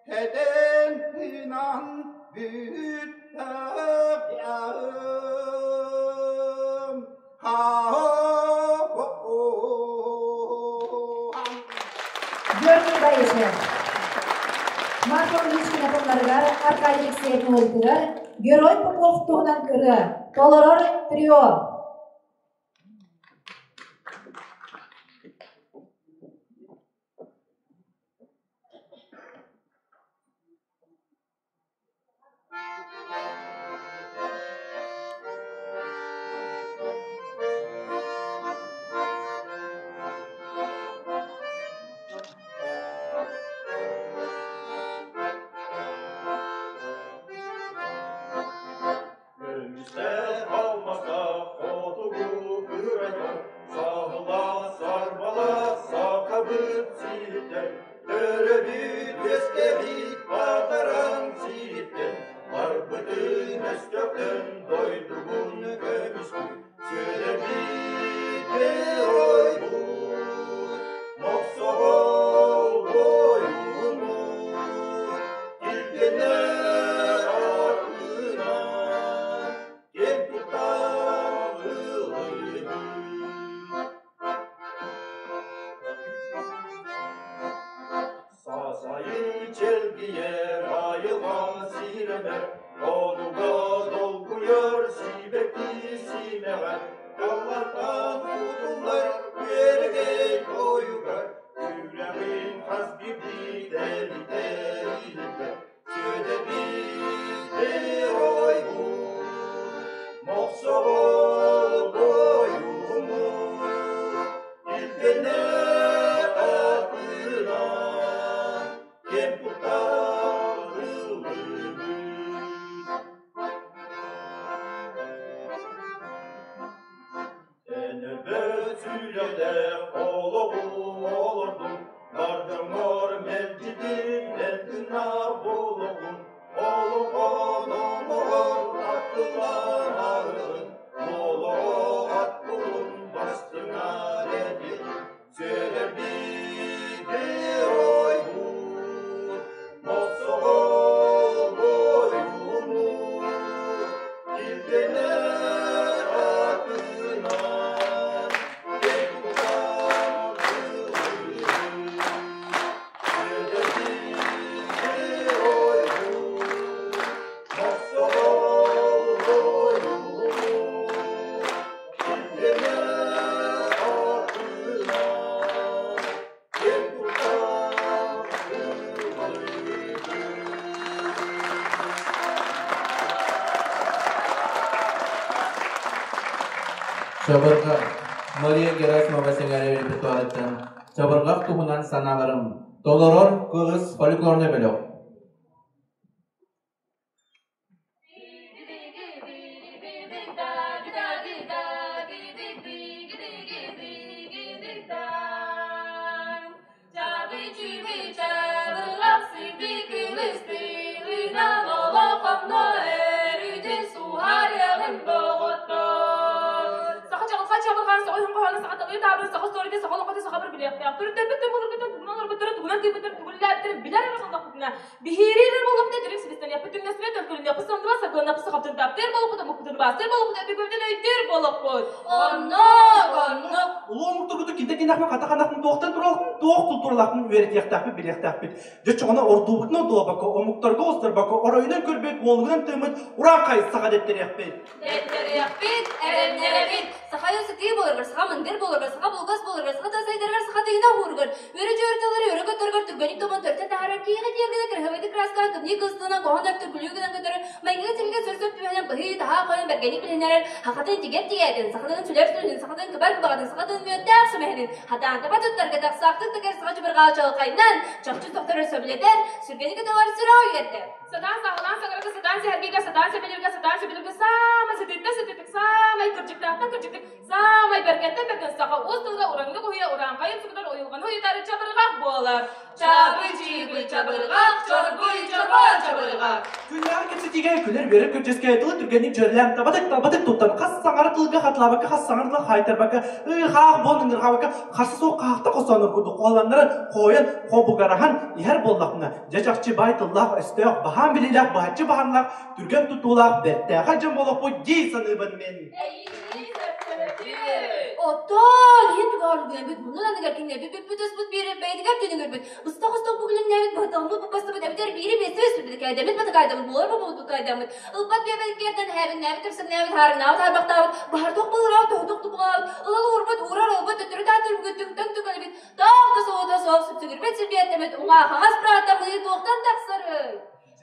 Этэн тыынан бүттэҕим. Георгий Борисов. Марфа Ильичкина тылларыгар Аркадий Алексеев уолутугар Герой Попов туһунан ырыа толорор трио. Көмүстэр алмастаах хотугу кырайар, Саһыла сарбала сахабыт сириттэн, Төрөбүт үөскэбит батаран сириттэн, Барбытын өстөөхтөн дойдугун көмүскүү, Сүөдэрбит геройбут, Мохсоҕол буойуммут, Килбиэннээх атынан киэн туттан ыллыыбыт. Сасайы чэлгийэр айылҕа сирэмэр, Онуга долгуйар сибэкки симэҕэр, Даллартан кутуллар күөрэгэй тойугар, Сүрэҕин хас биирдии тэлитэр иһиллэр, Сүөдэрбит геройбут, Мохсоҕол бойууммут, Илгэннээх атынан киэн туттан ыллыыбыт. Эн өлбөт сүрэхтээх олоҕу олордуҥ, бар дьоҥҥор мэлдьитин эр гынар буолуоҕуҥ, олоҥхо номоҕор аттыланаҕын, олоҕо ат булун бастыҥар этиҕин, Сүөдэрбит геройбут, мохсоҕол бойууммут, Килбиэннээх атынан киэн туттан ыллыыбыт. Сүөдэрбит геройбут, мохсоҕол бойууммут, Килбиэннээх атынан киэн туттан ыллыыбыт. Чабырҕах Мария Герасимова сэҥээрэ репертуарыттан Чабырҕах туһунан санааларым толорор кылыс фольклорнай бөлөх. Саха чаҕылхай чабырҕаан саха үһүн хоһооно саха тылы таабырын саха историятын саха олоҥхотун саха бір билиэхтээх төрүттэрбит түҥ былыргыттан тугунан олорбуттарын тугунан тыыппыттарын тугуллээбиттэрин билэр эрэ буоллахпытына биһириир эрэ буоллахпытына дириҥ силистэниэхпит түҥнэспэт төлкөлүнүөхпүт самныбат саргыланыахпыт сахабытын таптыыр буоллахпыт омукпутун убаастыыр буоллахпыт өбүгэбитин өйдүүр буоллахпыт Оннук, оннук. Улуу омуктарбытын кинтэн кинахпын хата ханахпын туохтан туралахпын туох култууралаахпын үөрэтиэхтээхпит билиэхтээхпит. Дьэ чоҕуна ордуубутун ордуобакка омуктарга устарбакка оройунан көрбөт уолугунан тыыммыт урааҥхай саха дэттэриэхпит. Дэттэриэхпит, эрэннэрэбит. Саха сытыы буоларгар, саха мындыр буоларгар, саха булгас буоларгар, саха тыл сайдарыгар, саха тыына уһууругар, үөрэ-дьүөрэ тыллары өрө көтөргөр, түргэнник тобон төртөн таһаарар, киһиэхэ тиэргэнэ кыраһыабайдык кырааскаан, кымньыы кыстынан, хоһоон өртөр күлүү гынан көтөрөр, майгыга силгэ сөрсөп түбэһинэн быһыы, таһаа хойон бэргэнник билинэрэр, хахатын тигэр тигээтин, сахатын сүлэр сүлүһүн, сахатын кыбар кыбаҕатын, сахатын мүөттээх сүмэһинин, хатаан таба туттарга тахсаахтык тыгар саха чыбырҕаа чалхайынан, чахчы тохторор сөбүлэтэр, сүргэни көтөҕөр сүрэҕи үөрдэр. Сатаан саҕалаан саҥарарга, сатаан сэһэргииргэ, сатаан сөбүлүүргэ, сатаан сөбүлүүргэ саамай сытыыттан сытыытык, саамай кырдьыктаахтан кырдьыктык, саамай бэргэнтэн бэргэн саха уус тылга ураҥнык уһуйа урааҥхайын сукутар уйулҕаны уйутар чабырҕах буолар. Чабы-чыыбы чабырҕах, чоргуй чорбоо чабырҕах. чабырҕах. Күннээҕи кэпсэтиигэ күлэр-үөрэр көрдьүөскэ тылы түргэнник дьүөрэлээн табатык-талбатык туттан хас саҥара тылга хатылаабакка, хас саҥара тыла хаайтарбакка, ыы-хаах буолан ынырҕаабакка, харса суох хаахта хосоонор курдук хоһуланнаран, хоойон, хобугараһан иһэр буоллахпына, дьэ чахчы баай тыллаах-өстөөх, баһаам билиилээх, быһаччы баһаннаах, түргэн тутуулаах, бэртээхэй дьон буолуохпут дии саныыбын мин. Оттон иһин түгэҕэр үргүнэбит, муннун аныгар кинилэрбит бүппүт-өспүт биэрэр бэйэтигэр түнүгүрбүт, быстах-остох бүгүлүннээбит, быһыталыммыт буппастыбыт эбэтэр биири биэстэбит сүрбүт кээдэммит батыкаайдаммыт буолар бобууту кайдаммыт, ылбат биэбэт киэрдэн һээбиннээбит, тэпсэҥнээбит, хаарыҥнаабыт, харбахтаабыт, баһар-туох былыраабыт, тоһутук тупуҕалаабыт, ылал уурбут, уурар ылбыт, төттөрү таатырбыт, түҥтэн түкэлэбит, таах да соҕото суох сүпсүгүрбүт силбиэттэбит, уҥаа-хаҥас бырааттамыы туохтан тахсарый?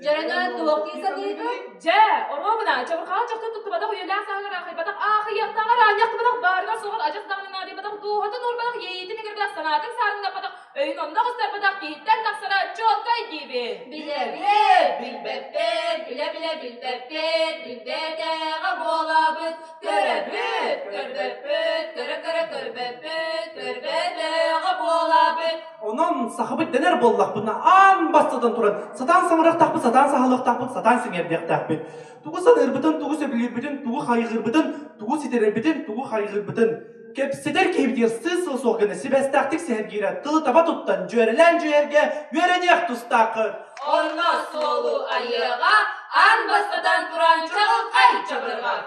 Дьарынан туох дии саныыгын? Дьэ, оруобуна, чабырҕаҕа чахчы туттубатах үйэлээх сааһыгар аахайбатах, аахыйыахтааҕар аанньахтыбатах, баарыгар-суоҕар адьас даҕаны наадыйбатах, дууһатын уурбатах, иэйиитин иҥэрбэтэх, санаатын саарыҥнаппатах, өйүн онно оҕустарбатах киһиттэн тахсара чуолкай диибин. Билэбит, билбэппит, билэ-билэ билбэппит, билбэтэҕэ буолабыт, көрөбүт, көрбөппүт, көрө-көрө көрбөппүт, көрбөтөҕө буолабыт. Онон сахабыт дэнэр буоллахпытына аан бастатан туран сатаан саҥарыахтаахпыт, сатаан саһылыахтаахпыт, сатаан сэҥээрдиэхтээхпит. Тугу саныырбытын, тугу сөбүлүүрбүтүн, тугу хайҕыырбытын, тугу ситэрэрбитин, тугу хайҕыырбытын кэпсэтэр киһибитигэр сыыс-сыл суох гына сибээстээхтик сэһэргиирэ, тылы таба туттан, дьүөрэлээн дьүһэргэ үөрэниэх тустааххыт. Онно суолу айыаҕа аан бастатан туран чаҕылхай чабырҕах.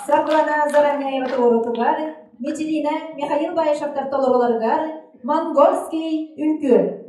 Саргылана Заранеева туоруутугар, Мичилина Михаил Баишевтар толорууларыгар «Монгольский үҥкүү».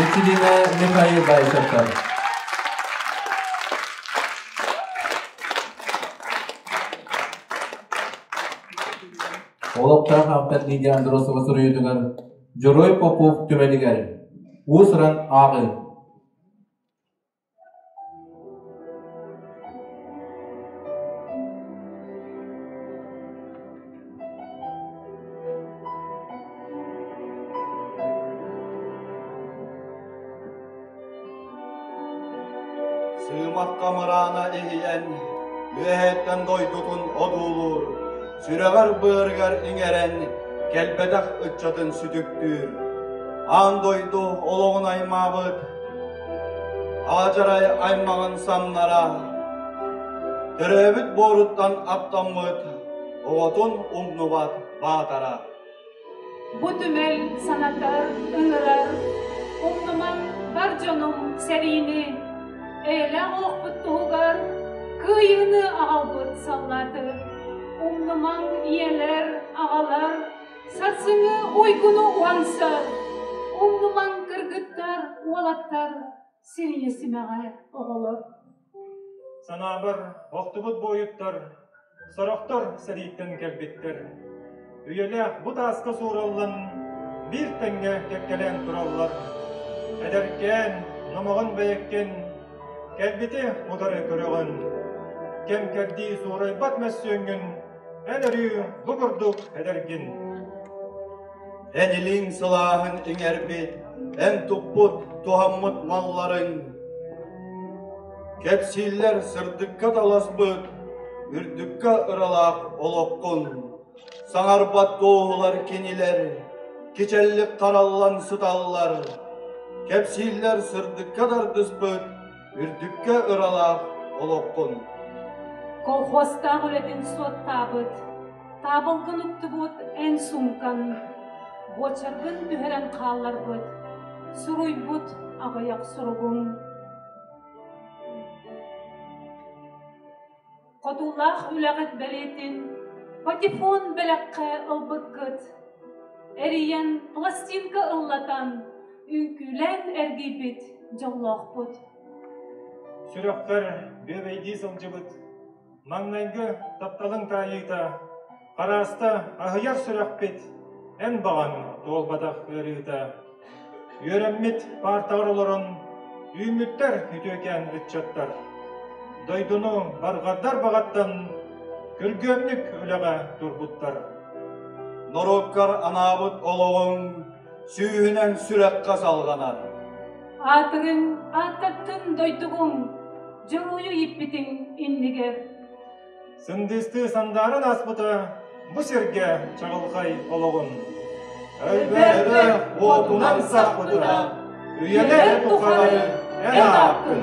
Мичилина Михаил Баишевтар. Олохтоох автор Лидия Андросова суруйуутугар Дьоруой Попов түмэлигэр уус-уран ааҕыы. Сыымахха мыраана иһийэн, үөһэттэн дойдутун одуулуур, сүрэҕэр-быарыгар иҥэрэн, кэлбэтэх ыччатын сүтүктүүр. Аан дойду олоҕун аймаабыт, аадьарай аймаҕын самнара, төрөөбүт буоруттан аттаммыт оҕотун умнубат баатара. Бу түмэл санатар, ыҥырар, умнумаҥ бар дьонум сэриини, эйэлээх олохпут туһугар кыайыыны аҕалбыт саллааты. Умнумаҥ ийэлэр, аҕалар, сарсыҥҥы уйгуну уһансар, умнумаҥ кыргыттар, уолаттар, сирийэ симэҕэ оҕолор. Санаабар, охтубут буойуттар, сорохтор сэрииттэн кэлбиттэр. Үйэлээх бу тааска суураллан, биир тэҥҥэ кэккэлээн тураллар. Эдэркээн, номоҕон бэйэккин, кэлбити утары көрөҕүн. Кэм кэрдии суурайбат мөссүөҥҥүн, эн өрүү бу курдук эдэргин. Эн илииҥ сылааһын иҥэрбит, эн туппут, туһаммыт малларыҥ Кэпсииллэр сырдыкка таласпыт, үрдүккэ ыралаах олоххун. Саҥарбат туоһулар кинилэр, кичэллик хараллан сыталлар. Кэпсииллэр сырдыкка тардыспыт, үрдүккэ ыралаах олоххун. Колхозтаах үлэтин суоттаабыт, таабылгын уктубут эн суумкан, буочаргын түһэрэн хаалларбыт, суруйбут аҕыйах суругуҥ. Хотуулаах үлэҕит бэлиэтин патефон бэлэххэ ылбыккыт. Эрийэн пластинка ыллатан, үҥкүүлээн эргийбит дьоллоохпут. Сүрэххэр бүөбэйдии сылдьыбыт маҥнайгы тапталыҥ таайыыта, харааста аһыйар сүрэхпит эн баҕаҥ туолбатах ыарыыта. Үөрэммит паартаҕар олорон үүммүттэр үтүөкээн ыччаттар. Дойдуну барҕардар баҕаттан күргүөмнүк үлэҕэ турбуттар. Норуоккар анаабыт олоҕуҥ сүүһүнэн сүрэххэ салҕанар. Аатырыҥ, ааттаттын дойдугуҥ, дьоруойу ииппитиҥ иннигэр. Сындыыстыы сандааран ааспыта бу сиргэ чаҕылхай олоҕун. Өлбөөрө уотунан сахпыта, үйэлэр тухары эн ааккын.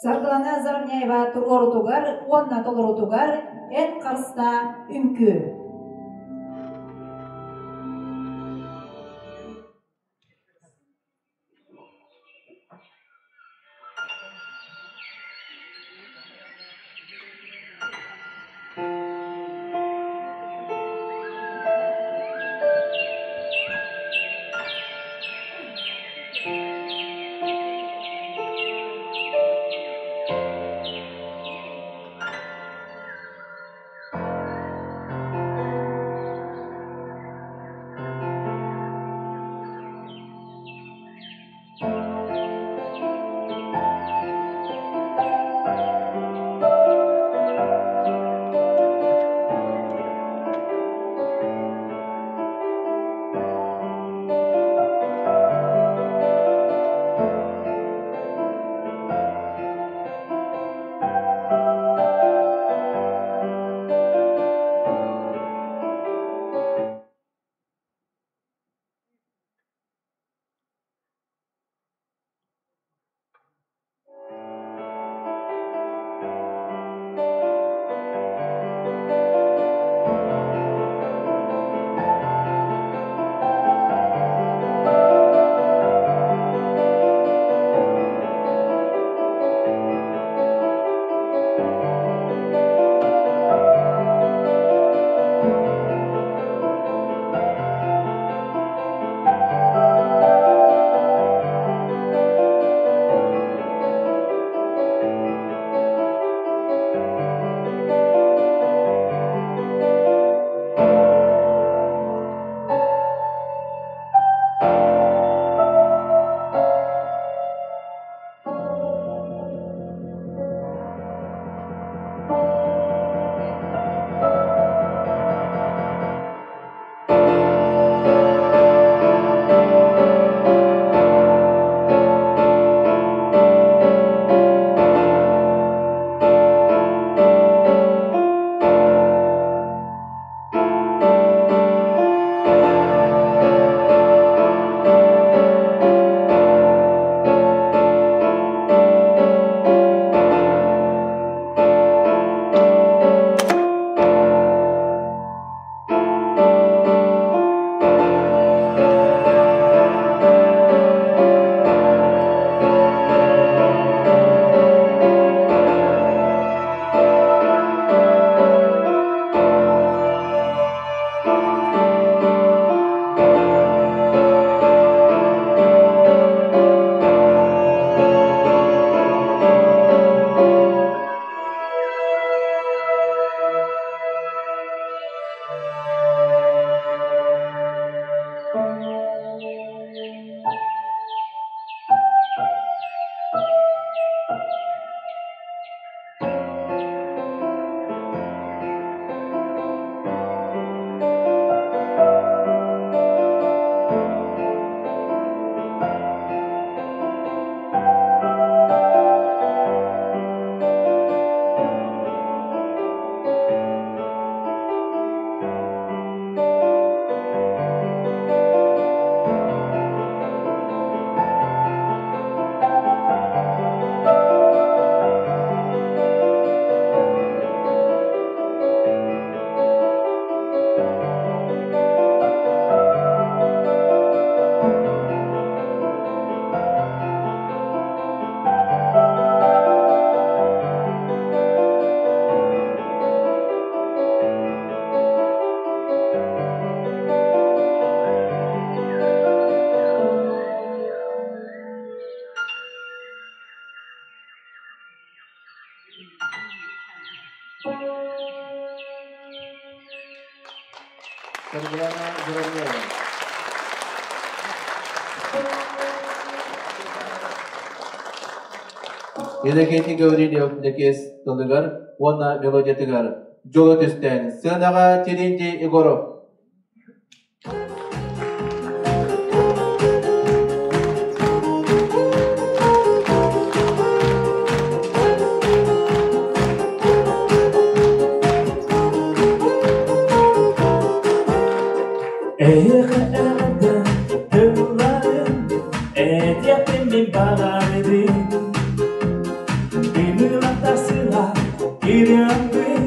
Саргылана Заровняева туруорутугар уонна толоруутугар эн харыстаа үҥкүү. Саргылана Журавлева. Иннокентий Гаврильев Лэкиэс тылыгар уонна мелодиятыгар дьолу түстээн сыанаҕа Терентий Егоров. Эйиэхэ эҕэрдэ тылларын этиэхпин мин баҕарабын. Ымыылаттар сыла ырыаммын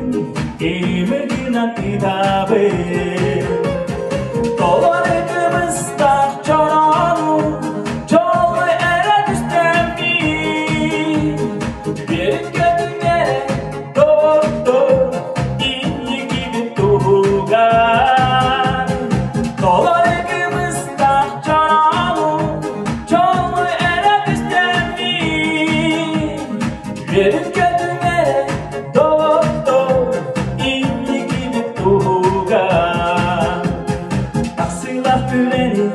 имигинэн ытабын. Толору кыбыстар чороону дьолу эрэ түстэммин. Биэрин көтүҥ эрэ доҕордор инникибит туһугар. Толору кыбыстар чороону дьолу эрэ түстэммин. Үөрүн көтүҥ эрэ доҕордор инникибит туһугар. Тахсыылаах үлэни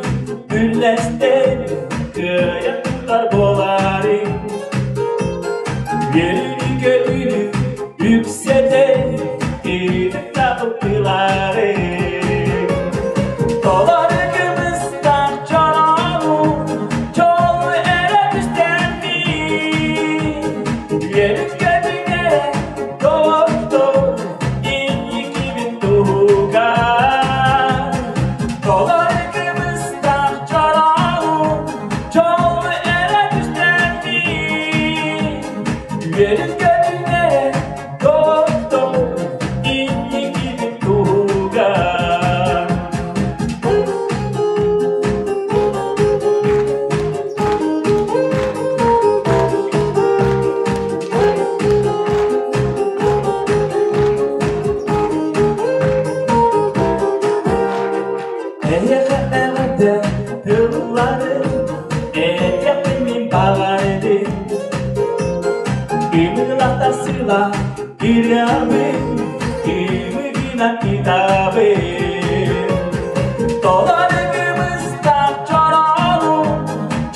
үллэстэн кыайан тутар буолаарыҥ. Үөрүүнү-көтүүнү үксэтэн тириитик табыттылаарыҥ. Толору кымыстаах чороону дьолу эрэ түстэммин. Үөрүн-көтүҥ эрэ доҕордор инникибит туһугар. Толору кымыстаах чороону дьолу эрэ түстэммин. Үөрүн-көтүҥ эрэ доҕордор инникибит туһугар. Эйиэхэ эҕэрдэ тыллары этиэхпин мин баҕарабын. Ымыылахтар сыла ырыабын ымыгынан ытабын. Толору кымыстаах чороону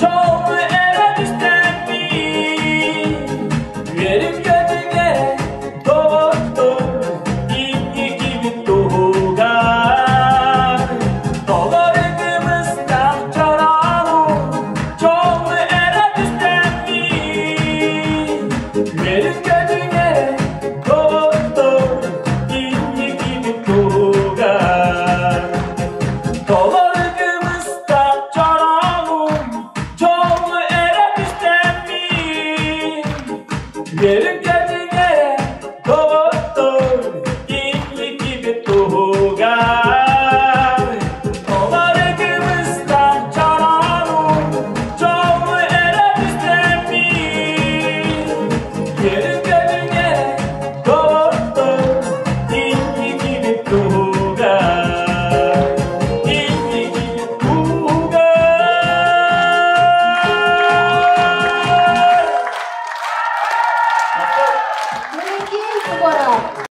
дьолу эрэ түстэммин. Үөрүн-көтүҥ эрэ доҕордор инникибит туһугар. Толору кымыстаах чороону дьолу эрэ түстэммин. Үөрүн-көтүҥ эрэ доҕордор инникибит туһугар. Толору кымыстаах чороону дьолу эрэ түстэммин. Үөрүн